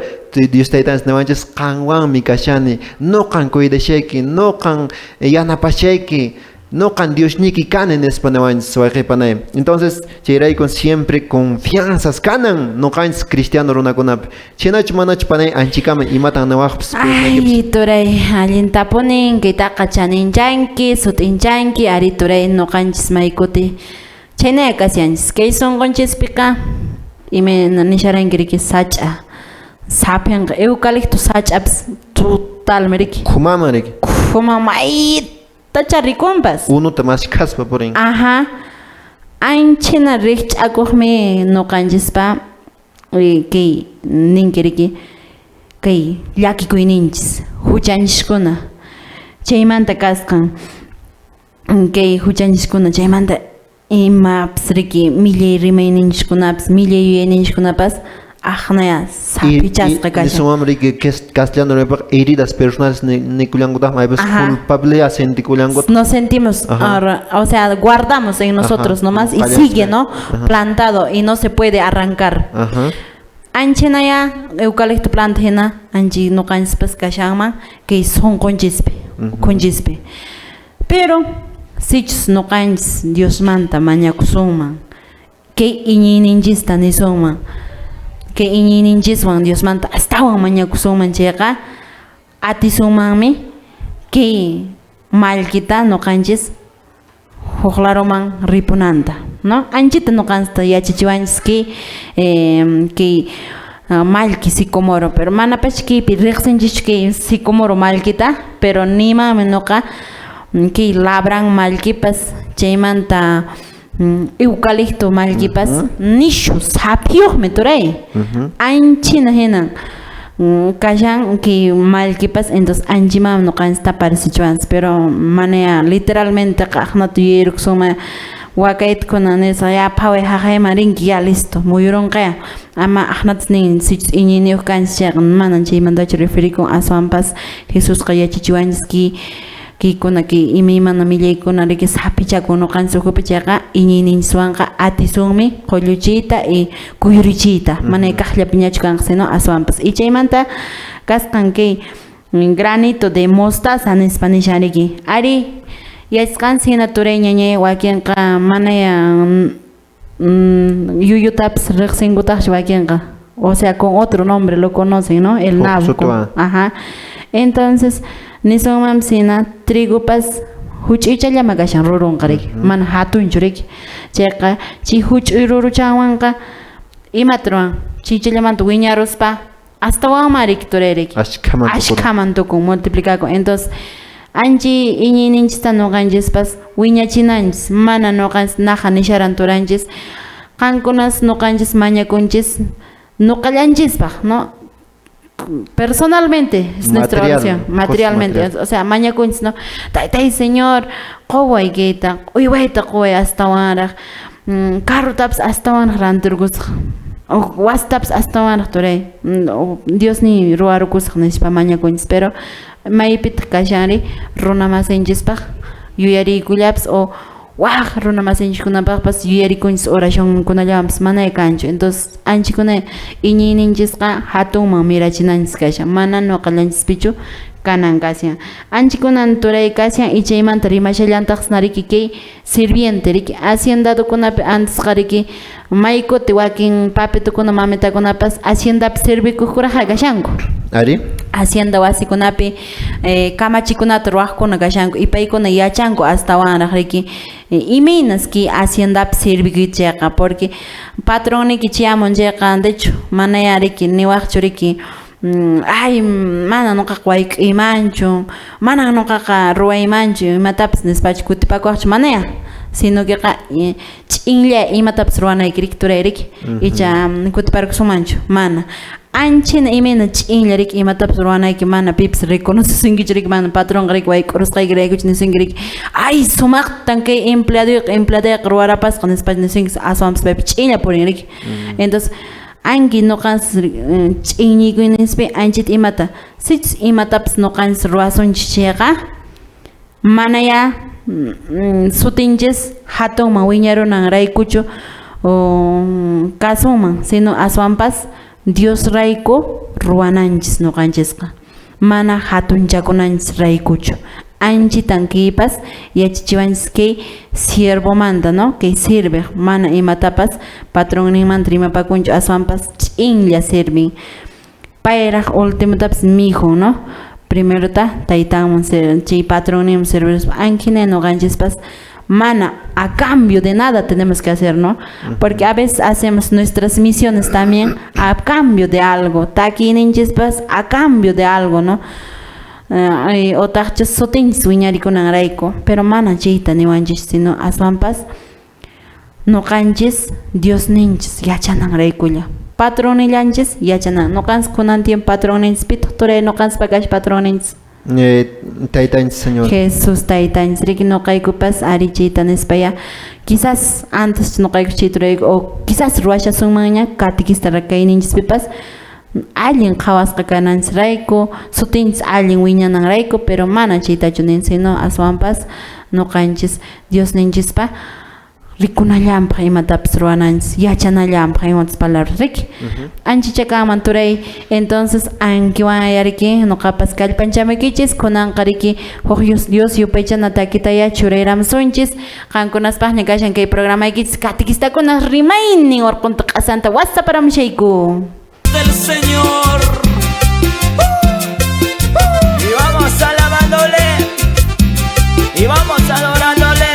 Dios taytanchis niwanchis qanwanmi kashani nuqan cuidashayki nuqan yanapashayki nuqan Diosniyki kani nispa niwanchis wayqiypanay. Entonces chayraykun siempre confianzas kanan nuqanchis cristiano runakunapi. Chhaynachu manachu panay anchikama imatan niwaqpas? Ay, turay, allintapunin kaytaqa chaninchanki, sut'inchanki, ari turay nuqanchis maykuti. Chhaynaya kashanchis. Kay sunqunchispiqa imayna nisharanki riki sach'a saphinqa eucalipto sach'apas totalmi riki. Khumaman riki. Khumaman maytacha rikunpas. Unuta maskhaspa purin. Ajá. Anchina rikch'akuqmi nuqanchispa kay ninki riki kay llakikuyninchis huchanchiskuna chaymanta kasqan kay huchanchiskuna chaymanta imapas riki millay rimayninchiskunapas millay yuyayninchiskunapas aqnaya saphichasqa kashan. Nisunmanmi riki castellano rimaypiqa heridas personales nikullankutaqmi aypas culpable sentikullankutaq. Nos sentimos, o sea, guardamos en nosotros nomás y sigue, ¿no? Plantado y no se puede arrancar. Anchinaya eucalipto planta hina anchi nuqanchispas kashanman kay sunqunchispi, ukhunchishpi. Pero sichus nuqanchis Diosmanta mañakusunman kay iñiyninchista nisunman kay iñiyninchiswan Diosmanta astawan mañakusunman chayqa atisunmanmi kay mallkita nuqanchis huk laruman ripunanta, ¿no? Anchita nuqanchista yachachiwanchis kay kay mallki sicomoro, pero manapash kaypi riqsinchischu kay sicomoro mallkita, pero nimanmi nuqa kay labran mallkipas chaymanta eucalipto mallkipas nishu saphiyuqmi turay. Anchina hinan kashan kay mallkipas, entonces anchimanmi nuqanchista parecichiwanchis, pero manaya literalmente aqnata yuyayrukusunman wakaytkuna nisqa ya phaway haqayman rinki ya listo muyurunqaya ama aqnatas nin sichus iñiyniyuq kanchis chayqa manan chaymantachu referikun aswanpas Jesusqa yachachiwanchis kay kaykuna kay imaymana millaykuna riki saphichakun nuqanchis ukhupi chayqa iñiyninchiswanqa atisunmi qulluchiyta y kuyurichiyta mana kaqllapiñachu kanqa sino aswanpas y chaymanta kasqan kay granito de mostaza nispa nishan riki ari yachasqanchis hina turay ñañay wakinqa manaya yuyutapas riqsinkutaqchu wakinqa, o sea con otro nombre lo conocen, ¿no? El nabo. Ajá. Entonces nisunmanpas hina trigopas huch'uychallama kashan rurunqa riki, mana hatunchu riki. Chayqa chay huch'uy ruruchanwanqa imata ruwan chaychallamanta wiñaruspa astawanma riki turay riki. Ashkhaman tukun, multiplicakun. Entonces anchi iñiyninchista nuqanchispas wiñachinanchis, mana nuqanchis naja nisharan turanchis qankunas nuqanchis mañakunchis nuqallanchispaq, ¿no? Personalmente es nuestra oración, materialmente, material. O sea, mañakunchis, ¿no? Taytay Señor, qoway kayta, uywayta qoway astawanraq, carrotapas astawanraq rantirkusaq, wastapas astawanraq turay, Dios ni ruwarukusaq nispa mañakunchis, pero maypitaq kashanri runa masinchispaq yuyariykullapas o waj runa masinchikkunapaqpas yuyarikunchis oracionkunallawanpas mana kanchu. Entonces anchikuna iñiyninchisqa hatunman mirachinanchis kashan, mana ñuqallanchispichu kanan kashan. Anchikunan turay kashan y chaymanta rimashallantaqsna riki kay sirviente riki haciendadukunapi antisqa riki maykuti wakin papitukuna mamitakunapas haciendapi sirvikuqkuraqa kashanku. Ari? Hacienda wasikunapi kamachikunata ruwaqkuna kashanku y paykuna yachanku astawanraq riki imaynas ki haciendapi sirvikuy chayqa, porque patronniki chayamun chayqa de hecho manaya riki niwaqchu riki ay mana nuqaqa wayk'uymanchu, mana nuqaqa ruwaymanchu imatapas nispachu kutipakuwaqchu, manaya, sino que ch'inlla imatapas ruwanayki riki turay riki icha kutiparkusunmanchu, mana anchina imayna ch'inlla riki imatapas ruwanayki mana pipas reconocesunkichu riki, mana patronqa riki wayk'urusqaykiraykuchu nisunki riki ay sumaqtan kay empleadoyqa empleadayqa ruwarapasqa nispachu nisunki, aswanpas paypi ch'inlla purin riki. Entonces anki nuqanchis ch'iñiykuynispi anchita imata sichus imatapas nuqanchis ruwasunchis chayqa manaya sutinchis hatunman wiñarunanraykuchu kasunman, sino aswanpas Diosrayku ruwananchis nuqanchisqa, mana hatunchakunanchis raykuchu. Anchitan kaypas yachachiwanchis kay siervomanta, ¿no? Kay sirviq mana imatapas patronninmanta rimapakunchu, aswanpas ch'inlla sirvin. Payraq ultimotapas mikhun, ¿no? Primerota taytanman chay patronninman sirviruspa ankhina nuqanchispas mana a cambio de nada tenemos que hacer, ¿no? Porque a veces hacemos nuestras misiones también a cambio de algo, takiyninchispas a cambio de algo, ¿no? Otaqchus sutinchis wiñarikunanrayku, pero mana chayta niwanchis, sino aswanpas nuqanchis Diosninchis yachananraykulla, patronillanchis yachanan. Nuqanchis kunan tiempo patronninchis pitaq turay nuqanchispa kash patronninchis Taytanchis Señor Jesús taytanchis riki nuqaykupas ari chayta nispaya quizás antes nuqayku chay turayku o quizás ruwashasunmanña catequista kayninchispipas allin qhawasqa kananchisrayku, sutinchis allin wiñananrayku, pero mana chaytachu nin, sino aswanpas nuqanchis Diosninchispa rikunallanpaq imatapas ruwananchis, yachanallanpaq en otras palabras riki. Anchicha kanman turay. Entonces ankiwan riki nuqapas kallpanchamuykichis kunanqa riki huk Dios yupaychana takitaya churayramusunchis. Qankunaspaqña kashan kay programaykichis catequistakuna rimaynin urqunta q'asanta wasaparamushayku. Del Señor. Y vamos alabándole y vamos adorándole.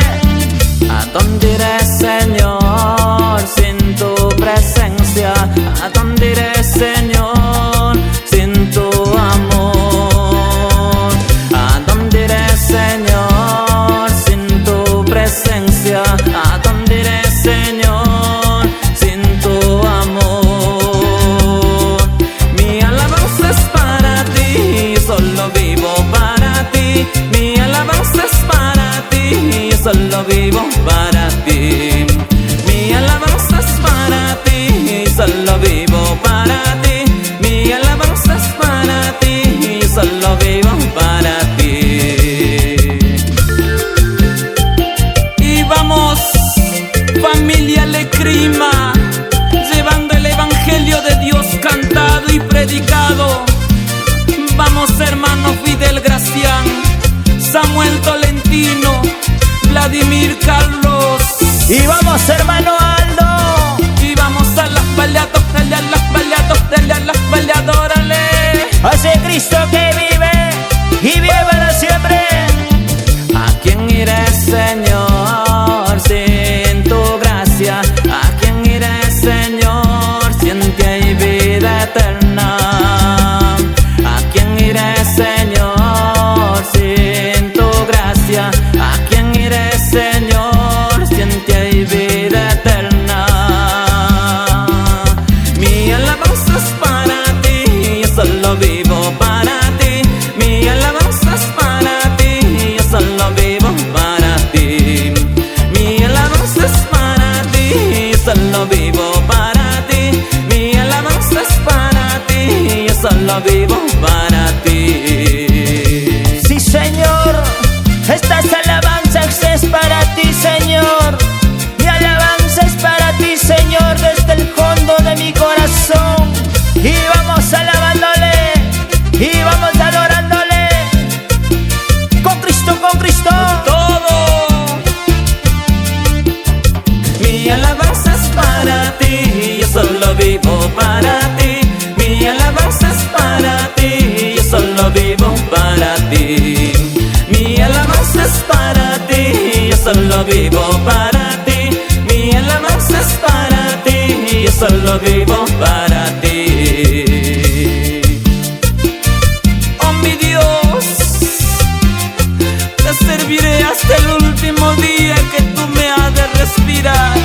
¿A dónde iré, Señor, sin tu presencia? ¿A dónde iré, Señor, sin tu amor? ¿A dónde iré, Señor, sin tu presencia? ¿A dónde iré, Señor, sin tu amor? Mi alabanza es para ti, solo vivo para ti. Mi alabanza es para ti, solo vivo para ti. Mi alabanza es para ti, solo vivo para ti. Mi alabanza es para ti, solo vivo para ti. Y vamos, familia Lecrima, llevando el evangelio de Dios cantado y predicado. Vamos, hermano Fidel Gracián, Samuel Tolentino, Vladimir Carlos. Y vamos, hermano Aldo. Y vamos a las baleadas, dale a las baleadas, dale a las baleadas, órale. Hace Cristo que vive y vive para siempre. ¿A quién iré, Señor, sin tu gracia? ¿A quién iré, Señor, si en ti hay vida eterna? ¿A quién iré, Señor, sin tu gracia? ¿A quién iré, Señor, si en ti hay vida eterna? Mi alabanza es para ti, yo solo vivo vivo para ti. Mi alabanza es para ti, yo solo vivo para ti. Mi alabanza es para ti, yo solo vivo para ti. Mi alabanza es para ti, yo solo vivo para ti. Oh mi Dios, te serviré hasta el último día que tú me has de respirar,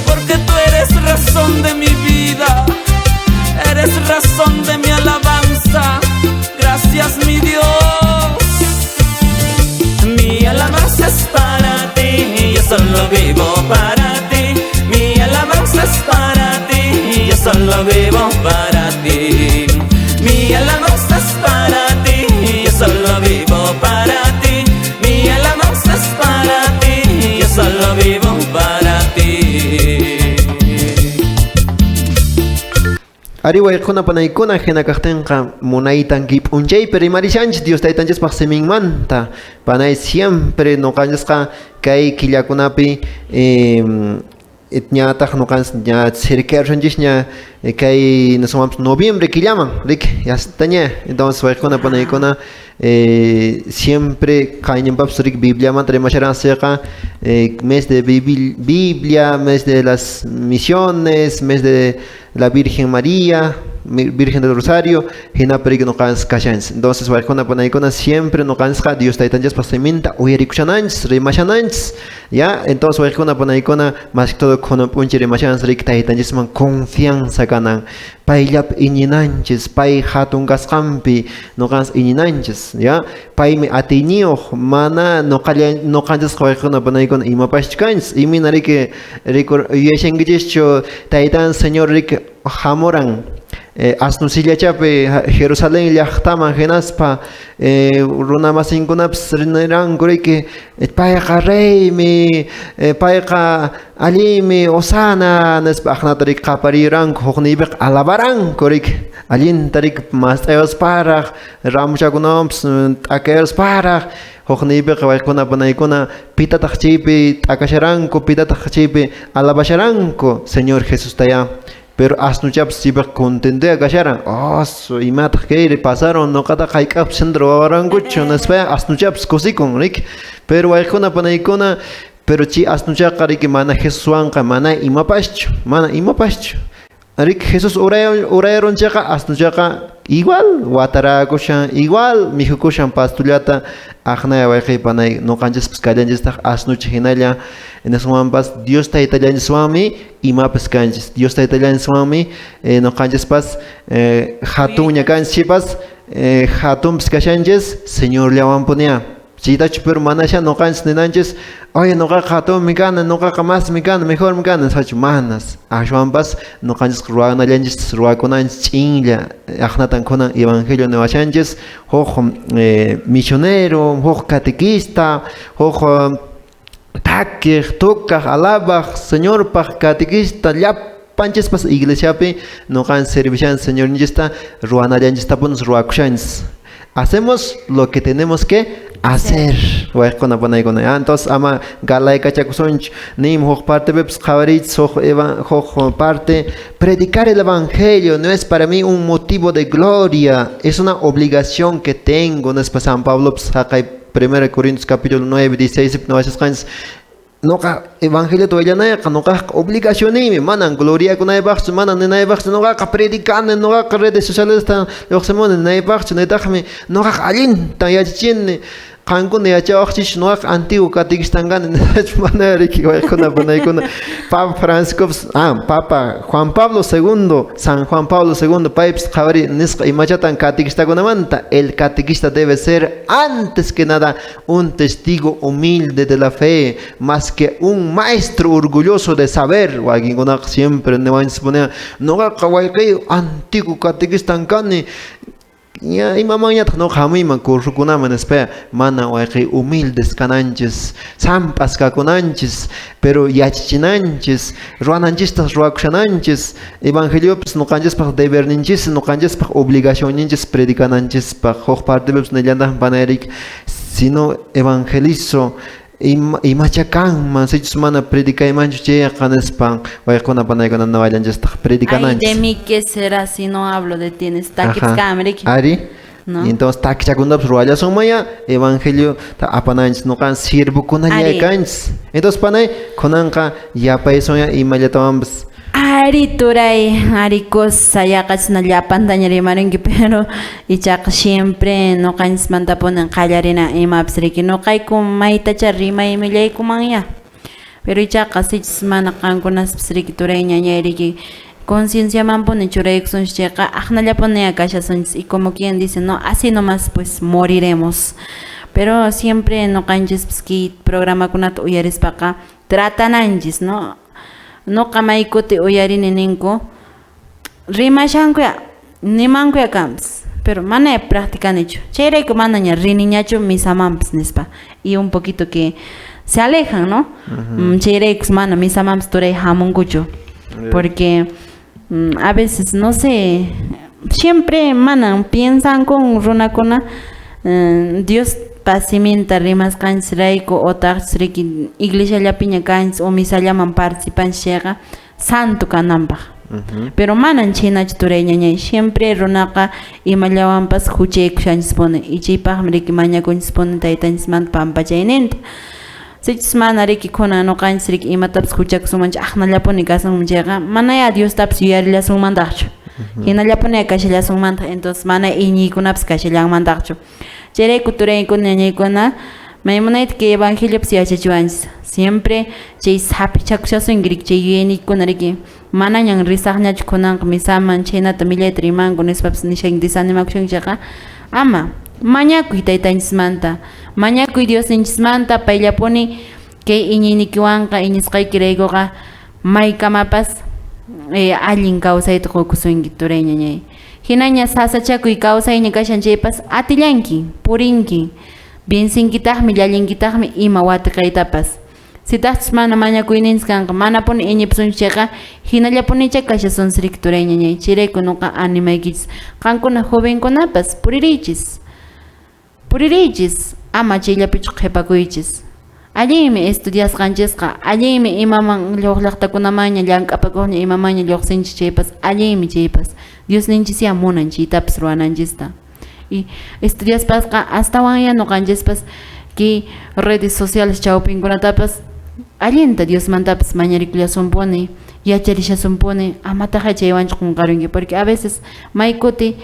porque tú eres razón de mi vida, eres razón de mi alabanza. Gracias, mi Dios. Mi alabanza es para ti, yo solo vivo para ti. Mi alabanza es para ti, yo solo vivo para ti. Mi alabanza es para ti, yo solo vivo para ti. Mi alabanza es para ti, yo solo vivo para ti. Ari wayquna panaykuna hina kaqtinqa munaytan kay p'unchaypi rimarishanchis Dios taytanchispaq siminmanta. Panay siempre nuqanchisqa kay killakunapi ñataq nuqanchis ña cercarusanchisña kay niswanpas noviembre killaman, riki, ya está ña. Entonces wayquna panaykuna siempre kayninpapas riki Bibliamanta rimasharanchikqa mes de Biblia, mes de las misiones, mes de la Virgen María, Virgen del Rosario, hinapi riki nuqanchis kashanchis. Entonces wayquna panaykuna siempre nuqanchisqa Dios taytanchispaq siminta uyarikushananchis, rimashananchis, ya. Entonces wayquna panaykuna más que todo kunan p'unchay rimashanchis riki taytanchisman confianza kanan, payllapi iñinanchis, pay hatun kasqanpi nuqanchis iñinanchis, ya. Paymi atiyniyuq, mana nuqanchisqa wayquna panaykuna imapaschu kanchis. Imina riki yuyashankichischu taytan Señor riki hamuran asnusillachapi Jerusalén llaqtaman hinaspa runamasinkunapas riranku riki payqa reymi, payqa allinmi, hosana nispa aqnata riki qapariranku, hukniypiqa alabaranku riki allinta riki mast'ayusparaq, ramushakunawanpas t'akayusparaq. Hukniypiqa wayquna panaykuna pitataq chaypi t'akasharanku, pitataq chaypi alabasharanku Señor Jesustayá. Pero asnuchapas chaypiqa contentoya kasharan. Oh, imataq kayri pasaron, nuqataqa hayk'aqpas chinta ruwawarankuchu nispa asnuchapas kusikun riki. Pero wayquna panaykuna, pero chay asnuchaqa riki mana Jesuswanqa mana imapaschu, mana imapaschu. Riki Jesús urayarunchayqa asnuchaqa igual watarakushan, igual mikhukushan pastullata. Aqnaya wayqi panay nuqanchispas kallanchistaq asnucha hinalla. Niswanpas Dios taytallanchiswanmi imapas kanchis. Dios taytallanchiswanmi nuqanchispas hatunña kanchis, hatunpas kashanchis Señorllawanpunia. Chaytachu pero manasha nuqanchis ninanchis, oye nuqaqa hatunmi kani, nuqaqa masmi kani, mejormi kani, nispachu manas. Ashwanpas nuqanchis ruwanallanchis, ruwakunanchis ch'inlla. Aqnatan kunan evangelio niwashanchis, huk misionero, huk catequista, huk takiq, tukaq, alabaq, Señorpaq catequista, llapanchispas iglesiapi nuqanchis servishanchis Señorninchista, ruwanallanchistapunis ruwakushanchis. Hacemos lo que tenemos que hacer. Wayquna panaykuna. Entonces ama galaykachakusunchu, nim huk partepipas qhawariychis, huk parte. Predicar el evangelio no es para mí un motivo de gloria, es una obligación que tengo. Nispa San Pablo haqay 1 Corintios capítulo 9, 16 niwashasqanchis. Nuqa evangelio willanayqa nuqaqqa obligacionimi, manan gloriakunaypaqchu, manan ninaypaqchu, nuqaqa predicani, nuqaqa redes socialesta lluqsimuni ninaypaqchu, nitaqmi nuqaqa allintan yachachini, qankuna yachawaqchis, nuqaqa antiguo catequistan kani, mana riki wayquna panaykuna. Papa Francisco, Papa Juan Pablo II, San Juan Pablo II, paypas qhawari nisqa imachatan catequistakunamanta. El catequista debe ser antes que nada un testigo humilde de la fe, más que un maestro orgulloso de saber. Wakinkunaqa siempre niwanchis ponía, nuqaqa wayqiy antiguo catequistan kani, Ya imamanñataq nuqa hamuyman kursukunaman nispa, mana wayqiy humildes kananchis, sampas kakunanchis, pero yachachinanchis, ruwananchistas ruwakushananchis, evangeliopas nuqanchispaq deberninchis, nuqanchispaq obligacionninchis predicananchispaq. Huk partepipas nillantaq panayrik, sino evangelizo Imacha kanman sichus mana predicaymanchu chayqa nispan wayquna panaykuna nawallanchistaq Ay, predicananchis. de mí qué será si no hablo de ti. Ajá. Ari. ¿No? Entonces takichakunatapas ruwallasunmaya evangelio ta apananchis nuqan siervokunalla kanchis. Entonces panay kunanqa yapaysunya imallatawanpas. Ari turay, ari cosa yaqachna llapantaña rimarinki, pero ichaqa siempre nuqanchismantapunin qallarina imapas riki nuqayku maytacha rimaymillaykumanya. Pero ichaqa sichus mana qankunaspas riki turay ñañay riki concienciamanpuni churaykusunchis chayqa aqnallapunia kashasunchis y como quien dice, no, así nomás pues moriremos. Pero siempre nuqanchispas kay programakunata uyarispaqa tratananchis, ¿no? Nuqa maykuti uyarini ninku rimashankuya nimankuya kanpas pero mana practicanichu chayrayku manaña riniñachu misamanpas nispa y un poquito que se alejan, ¿no? Chayraykus mana misamanpas turay hamunkuchu porque a veces no sé siempre manan piensan con runakuna Dios pasiminta rimasqanchisrayku otaqchis riki iglesiallapiña kanchis o misallaman participanchis chayqa santo kananpaq. Pero manan chhaynachu turay ñañay siempre runaqa imallawanpas huchaykushanchispuni y chaypaqmi riki mañakunchispuni taytanchismanta pampachayninta. Sichus mana riki kunan nuqanchis riki imatapas huchakusunmanchu aqnallapuni kasunman chayqa manaya Diostapas yuyarillasunmantaqchu. Hinallapuni kashallasunmantaq entonces mana iñiykunapas kashallanmantaqchu. Chayrayku turaykuna ñañaykuna maymunayta kay evangeliopas yachachiwanchis. Siempre chay saphichakushasunki riki chay yuyayniykuna riki manañan risaqñachu kunanqa misaman chhaynata millayta rimanku nispapas nishanki desanimakushanki chayqa ama mañakuy taytanchismanta mañakuy Diosninchismanta payllapuni kay iñiynikiwanqa iñisqaykiraykuqa maykamapas allin kawsayta qukusunki turay ñañay. Hinaña sasachakuy kawsayña kashan chaypas atillanki, purinki, vencinkitaqmi, llallinkitaqmi ima watiqaytapas. Sitaqchus mana mañakuyninchis kanqa, manapuni iñipasunchis chayqa hinallapunicha kashasunchis riki turay ñañay. Chayrayku nuqa animaykichis. Qankuna jovenkunapas puririychis. Puririychis, ama chayllapichu qhipakuychis. Allinmi estudiasqanchisqa, allinmi imaman lluqllaqtakunamanña llank'apakuqña imamanña lluqsinchis chaypas, allinmi chaypas. Diosninchis ya munan chaytapas ruwananchista. Y estudiaspasqa astawanya nuqanchispas kay redes sociales chawpinkunatapas allinta Diosmantapas mañarikullasunpuni, yacharishasunpuni, amataqa chaywanchu qunqarunki porque a veces maykuti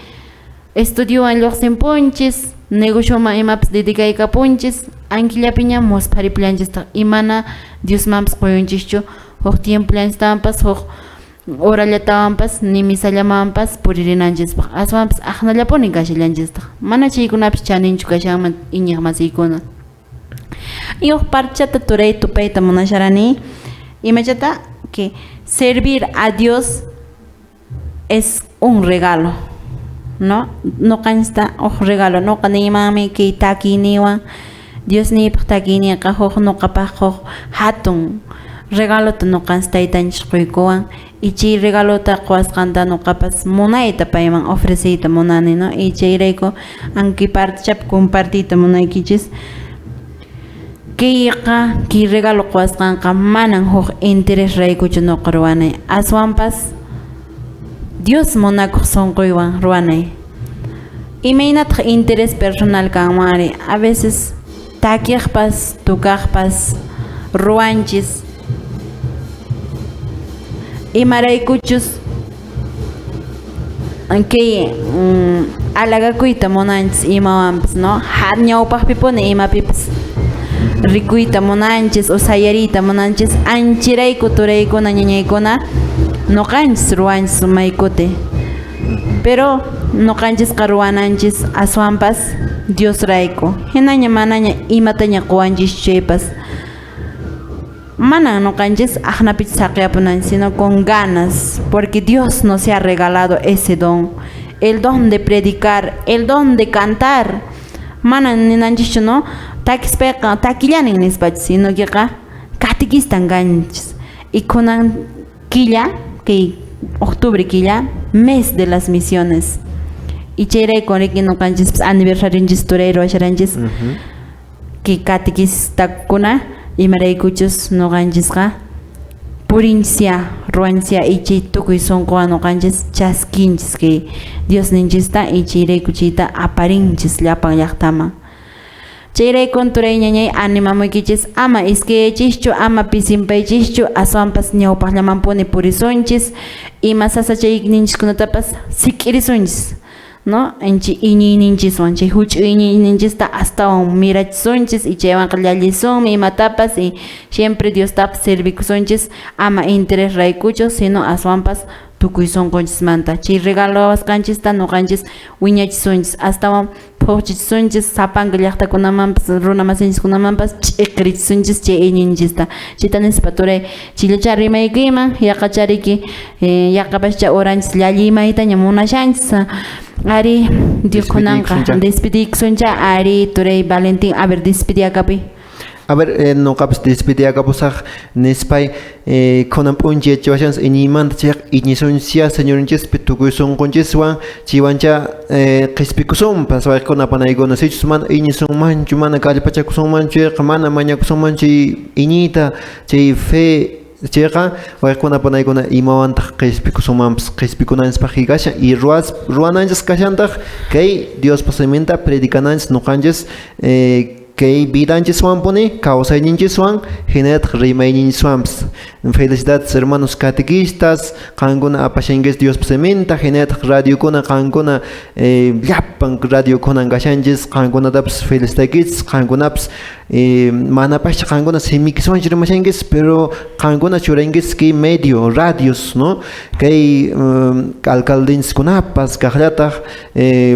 estudiowan lluqsinpunchis, negocioman imapas dedicaykapunchis, ankillapiña muspharipullanchistaq y mana Diosmanpas quyunchischu huk tiempollanchistawanpas huk horallatawanpas ni misallamanpas puririnanchispaq aswanpas aqnallapuni kashallanchistaq mana chaykunapas chaninchu kashanman iñiq masiykuna. Y huk parchata turay tupayta munasharani imachata que servir a Dios es un regalo, ¿no? Nuqanchista huk regalo nuqa niymanmi kay takiyniwan Diosniypaq takiyniqa huk nuqapaq huk hatun regalota nuqanchis taytanchis quykuwan y chay regalota quwasqanta nuqapas munayta payman ofreceyta munani, ¿no? Y chayrayku anki partechapi compartiyta munaykichis. Kayqa kay regalo quwasqanqa manan huk interés raykuchu nuqa ruwanay aswanpas Dios munakuq sunquywan ruwanay. Imaynataq interés personal kanmanri a veces takiqpas tukaqpas ruwanchis imaraykuchus kay alagakuyta munanchis imawanpas, ¿no? Ñawpaqpipuni imapipas rikuyta munanchis o sayariyta munanchis anchirayku turaykuna ñañaykuna nuqanchis ruwanchis maykuti. Pero nuqanchisqa ruwananchis aswanpas Diosrayku hinaña manaña imataña quwanchis chaypas manan nuqanchis aqnapichu saqiyapunanchis sino con ganas porque Dios nos ha regalado ese don, el don de predicar, el don de cantar. Manan ninanchischu, ¿no? Takispayqa takillanin nispachis sino queqa katikistan kanchis. Y kunan killa, kay octubre killa, mes de las misiones. Y chayrayku riki nuqanchispas aniversarionchis turay ruwasharanchis. Kay catequistakuna imaraykuchus ñuqanchisqa purinchisya ruwanchisya y chay tukuy sunquwan ñuqanchis chaskinchis kay Diosninchista y chayrayku chayta aparinchis llapan llaqtaman. Chayraykun turay ñañay animamuykichis ama iskayachischu ama pisimpaychischu aswanpas ñawpaqllamanpuni purisunchis ima sasachayninchiskunatapas sik'irisunchis, no? Inchi iñiyninchiswan chay huch'uy iñiyninchista astawan mirachisunchis y chaywanqa llallisunmi imatapas y siempre Diostapas servikusunchis ama interés raykuchu sino aswanpas tukuy sunqunchismanta chay regalawasqanchista ñuqanchis wiñachisunchis astawan phuqchichisunchis sapanka llaqtakunamanpas runa masinchiskunamanpas ch'iqrichisunchis chay iñinchista chayta nispa turay chayllacha rimaykuyman yaqachariki yaqapascha uranchis llallimaytaña munashanchis ari Dios kunanqa despidiykusuncha ari turay Valentín a ver despidiyakapuy. A ver, noqapas despidiyakapusaq nispay kunan p'unchay yachawashanchis iñiymanta chayqa iñisunchis Señornchispi tukuy sunqunchiswan chaywancha qhispikusunpas wayqikuna panaykuna sichus mana iñisunmanchu mana kallpachakusunmanchu chayqa mana mañakusunmanchu chay iñiyta chay fe chayqa wayqikuna panaykuna imawantaq qhispikusunmanpas qhispikunanchispaq kashan y ruwananchis kashantaq kay Diospa siminta predicananchis ñuqanchis kay vidanchiswanpuni kawsayninchiswan hinallataq rimayninchiswanpas. Felicidades hermanos catequistas, qankuna apashankichis Diospa siminta, hinallataq radiokuna qankuna llapan radiokunan kashanchis, qankunatapas felicitaykichis, qankunapas manapascha qankuna simikiswanchu rimashankichis, pero qankuna churankichis kay medio radios, no? Kay alcaldenchiskunapas kaqllataq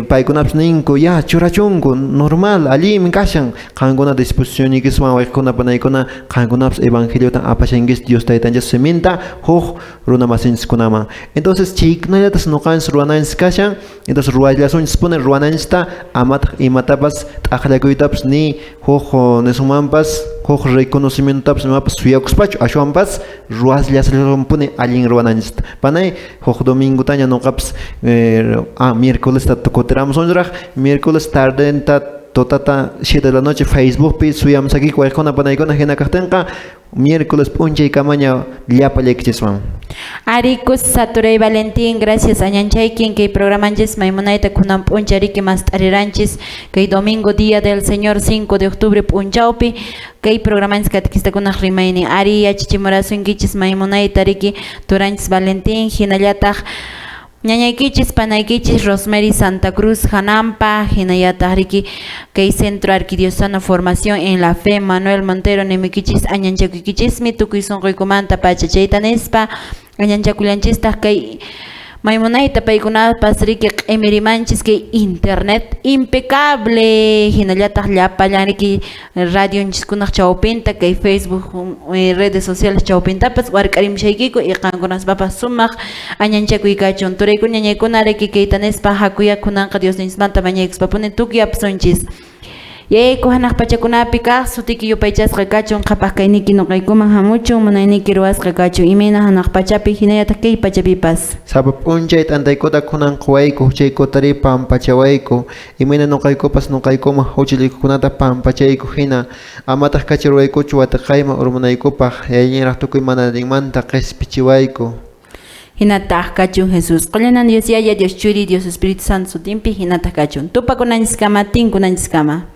paykunapas ninku ya churachunku normal allinmi kashan qankuna disposicionniykiswan wayqikuna panaykuna qankunapas evangeliota apashankichis Dios taytanchis siminta huk runa masinchiskunaman. Entonces chaykunallatas ñuqanchis ruwananchis kashan, entonces ruwallasunchispuni ruwananchista amataq imatapas t'aqllakuytapas ni huk nisunmanpas huk reconocimientotapas imapas suyakuspachu ashwanpas ruwallasunpuni allin ruwananchista. Panay huk domingotaña ñuqapas miércolesta kutiramusunraq miércoles tardenta totata 7 de la noche Facebookpi suyamsakiku wayqikuna panaykuna hina kaqtinqa miércoles p'unchay kamaña llapallaykinchiswan. Ari kusa turay Valentín, gracias añanchaykin kay programanchis maymunayta kunan p'unchay riki mast'ariranchis kay domingo día del Señor 5 de octubre p'unchawpi kay programanchis catequistakunaq rimaynin ari yachachimurasunkichis maymunayta riki turanchis Valentín hinallataq ñañaykichis panaykichis Rosemary Santa Cruz Janampa hinallataq riki kay Centro Arquidiocesano Formación en la Fe Manuel Montero nimikichis añanchakuykinchismi tukuy sunquykumanta pacha chayta nispa añanchakullanchistaq kay maymunayta paykunapas riki q'imirimanchis kay internet impecable hinallataq llapallan riki radionchiskunaq chawpinta kay Facebook redes sociales chawpintapas wark'arimushaykiku y qankunaspapas sumaq añanchakuy kachun turaykuna ñañaykuna riki kayta nispa hakuya kunanqa Diosninchismanta mañaykuspapuni tukuy apasunchis. Yayku hanaq pachakunapi kaq sutiki yupaychasqa kachun qhapaq kayniki ñuqaykuman hamuchun munayniki ruwasqa kachun imayna hanaq pachapi hinallataq kay pachapipas. Sapa p'unchay t'antaykuta kunan quwayku huchaykutari pampachawayku imayna ñuqaykupas ñuqaykuman huchallikukunata pampachayku hina amataq kacharuwaykuchu wataqayman urmanaykupaq yayinraq tukuy mana allinmanta qispichiwayku. Hinataq kachun Jesús qullanan Dios Yaya Dios Churi Dios Espíritu Santo sutinpi hinataq kachun tupakunanchiskama tinkunanchiskama.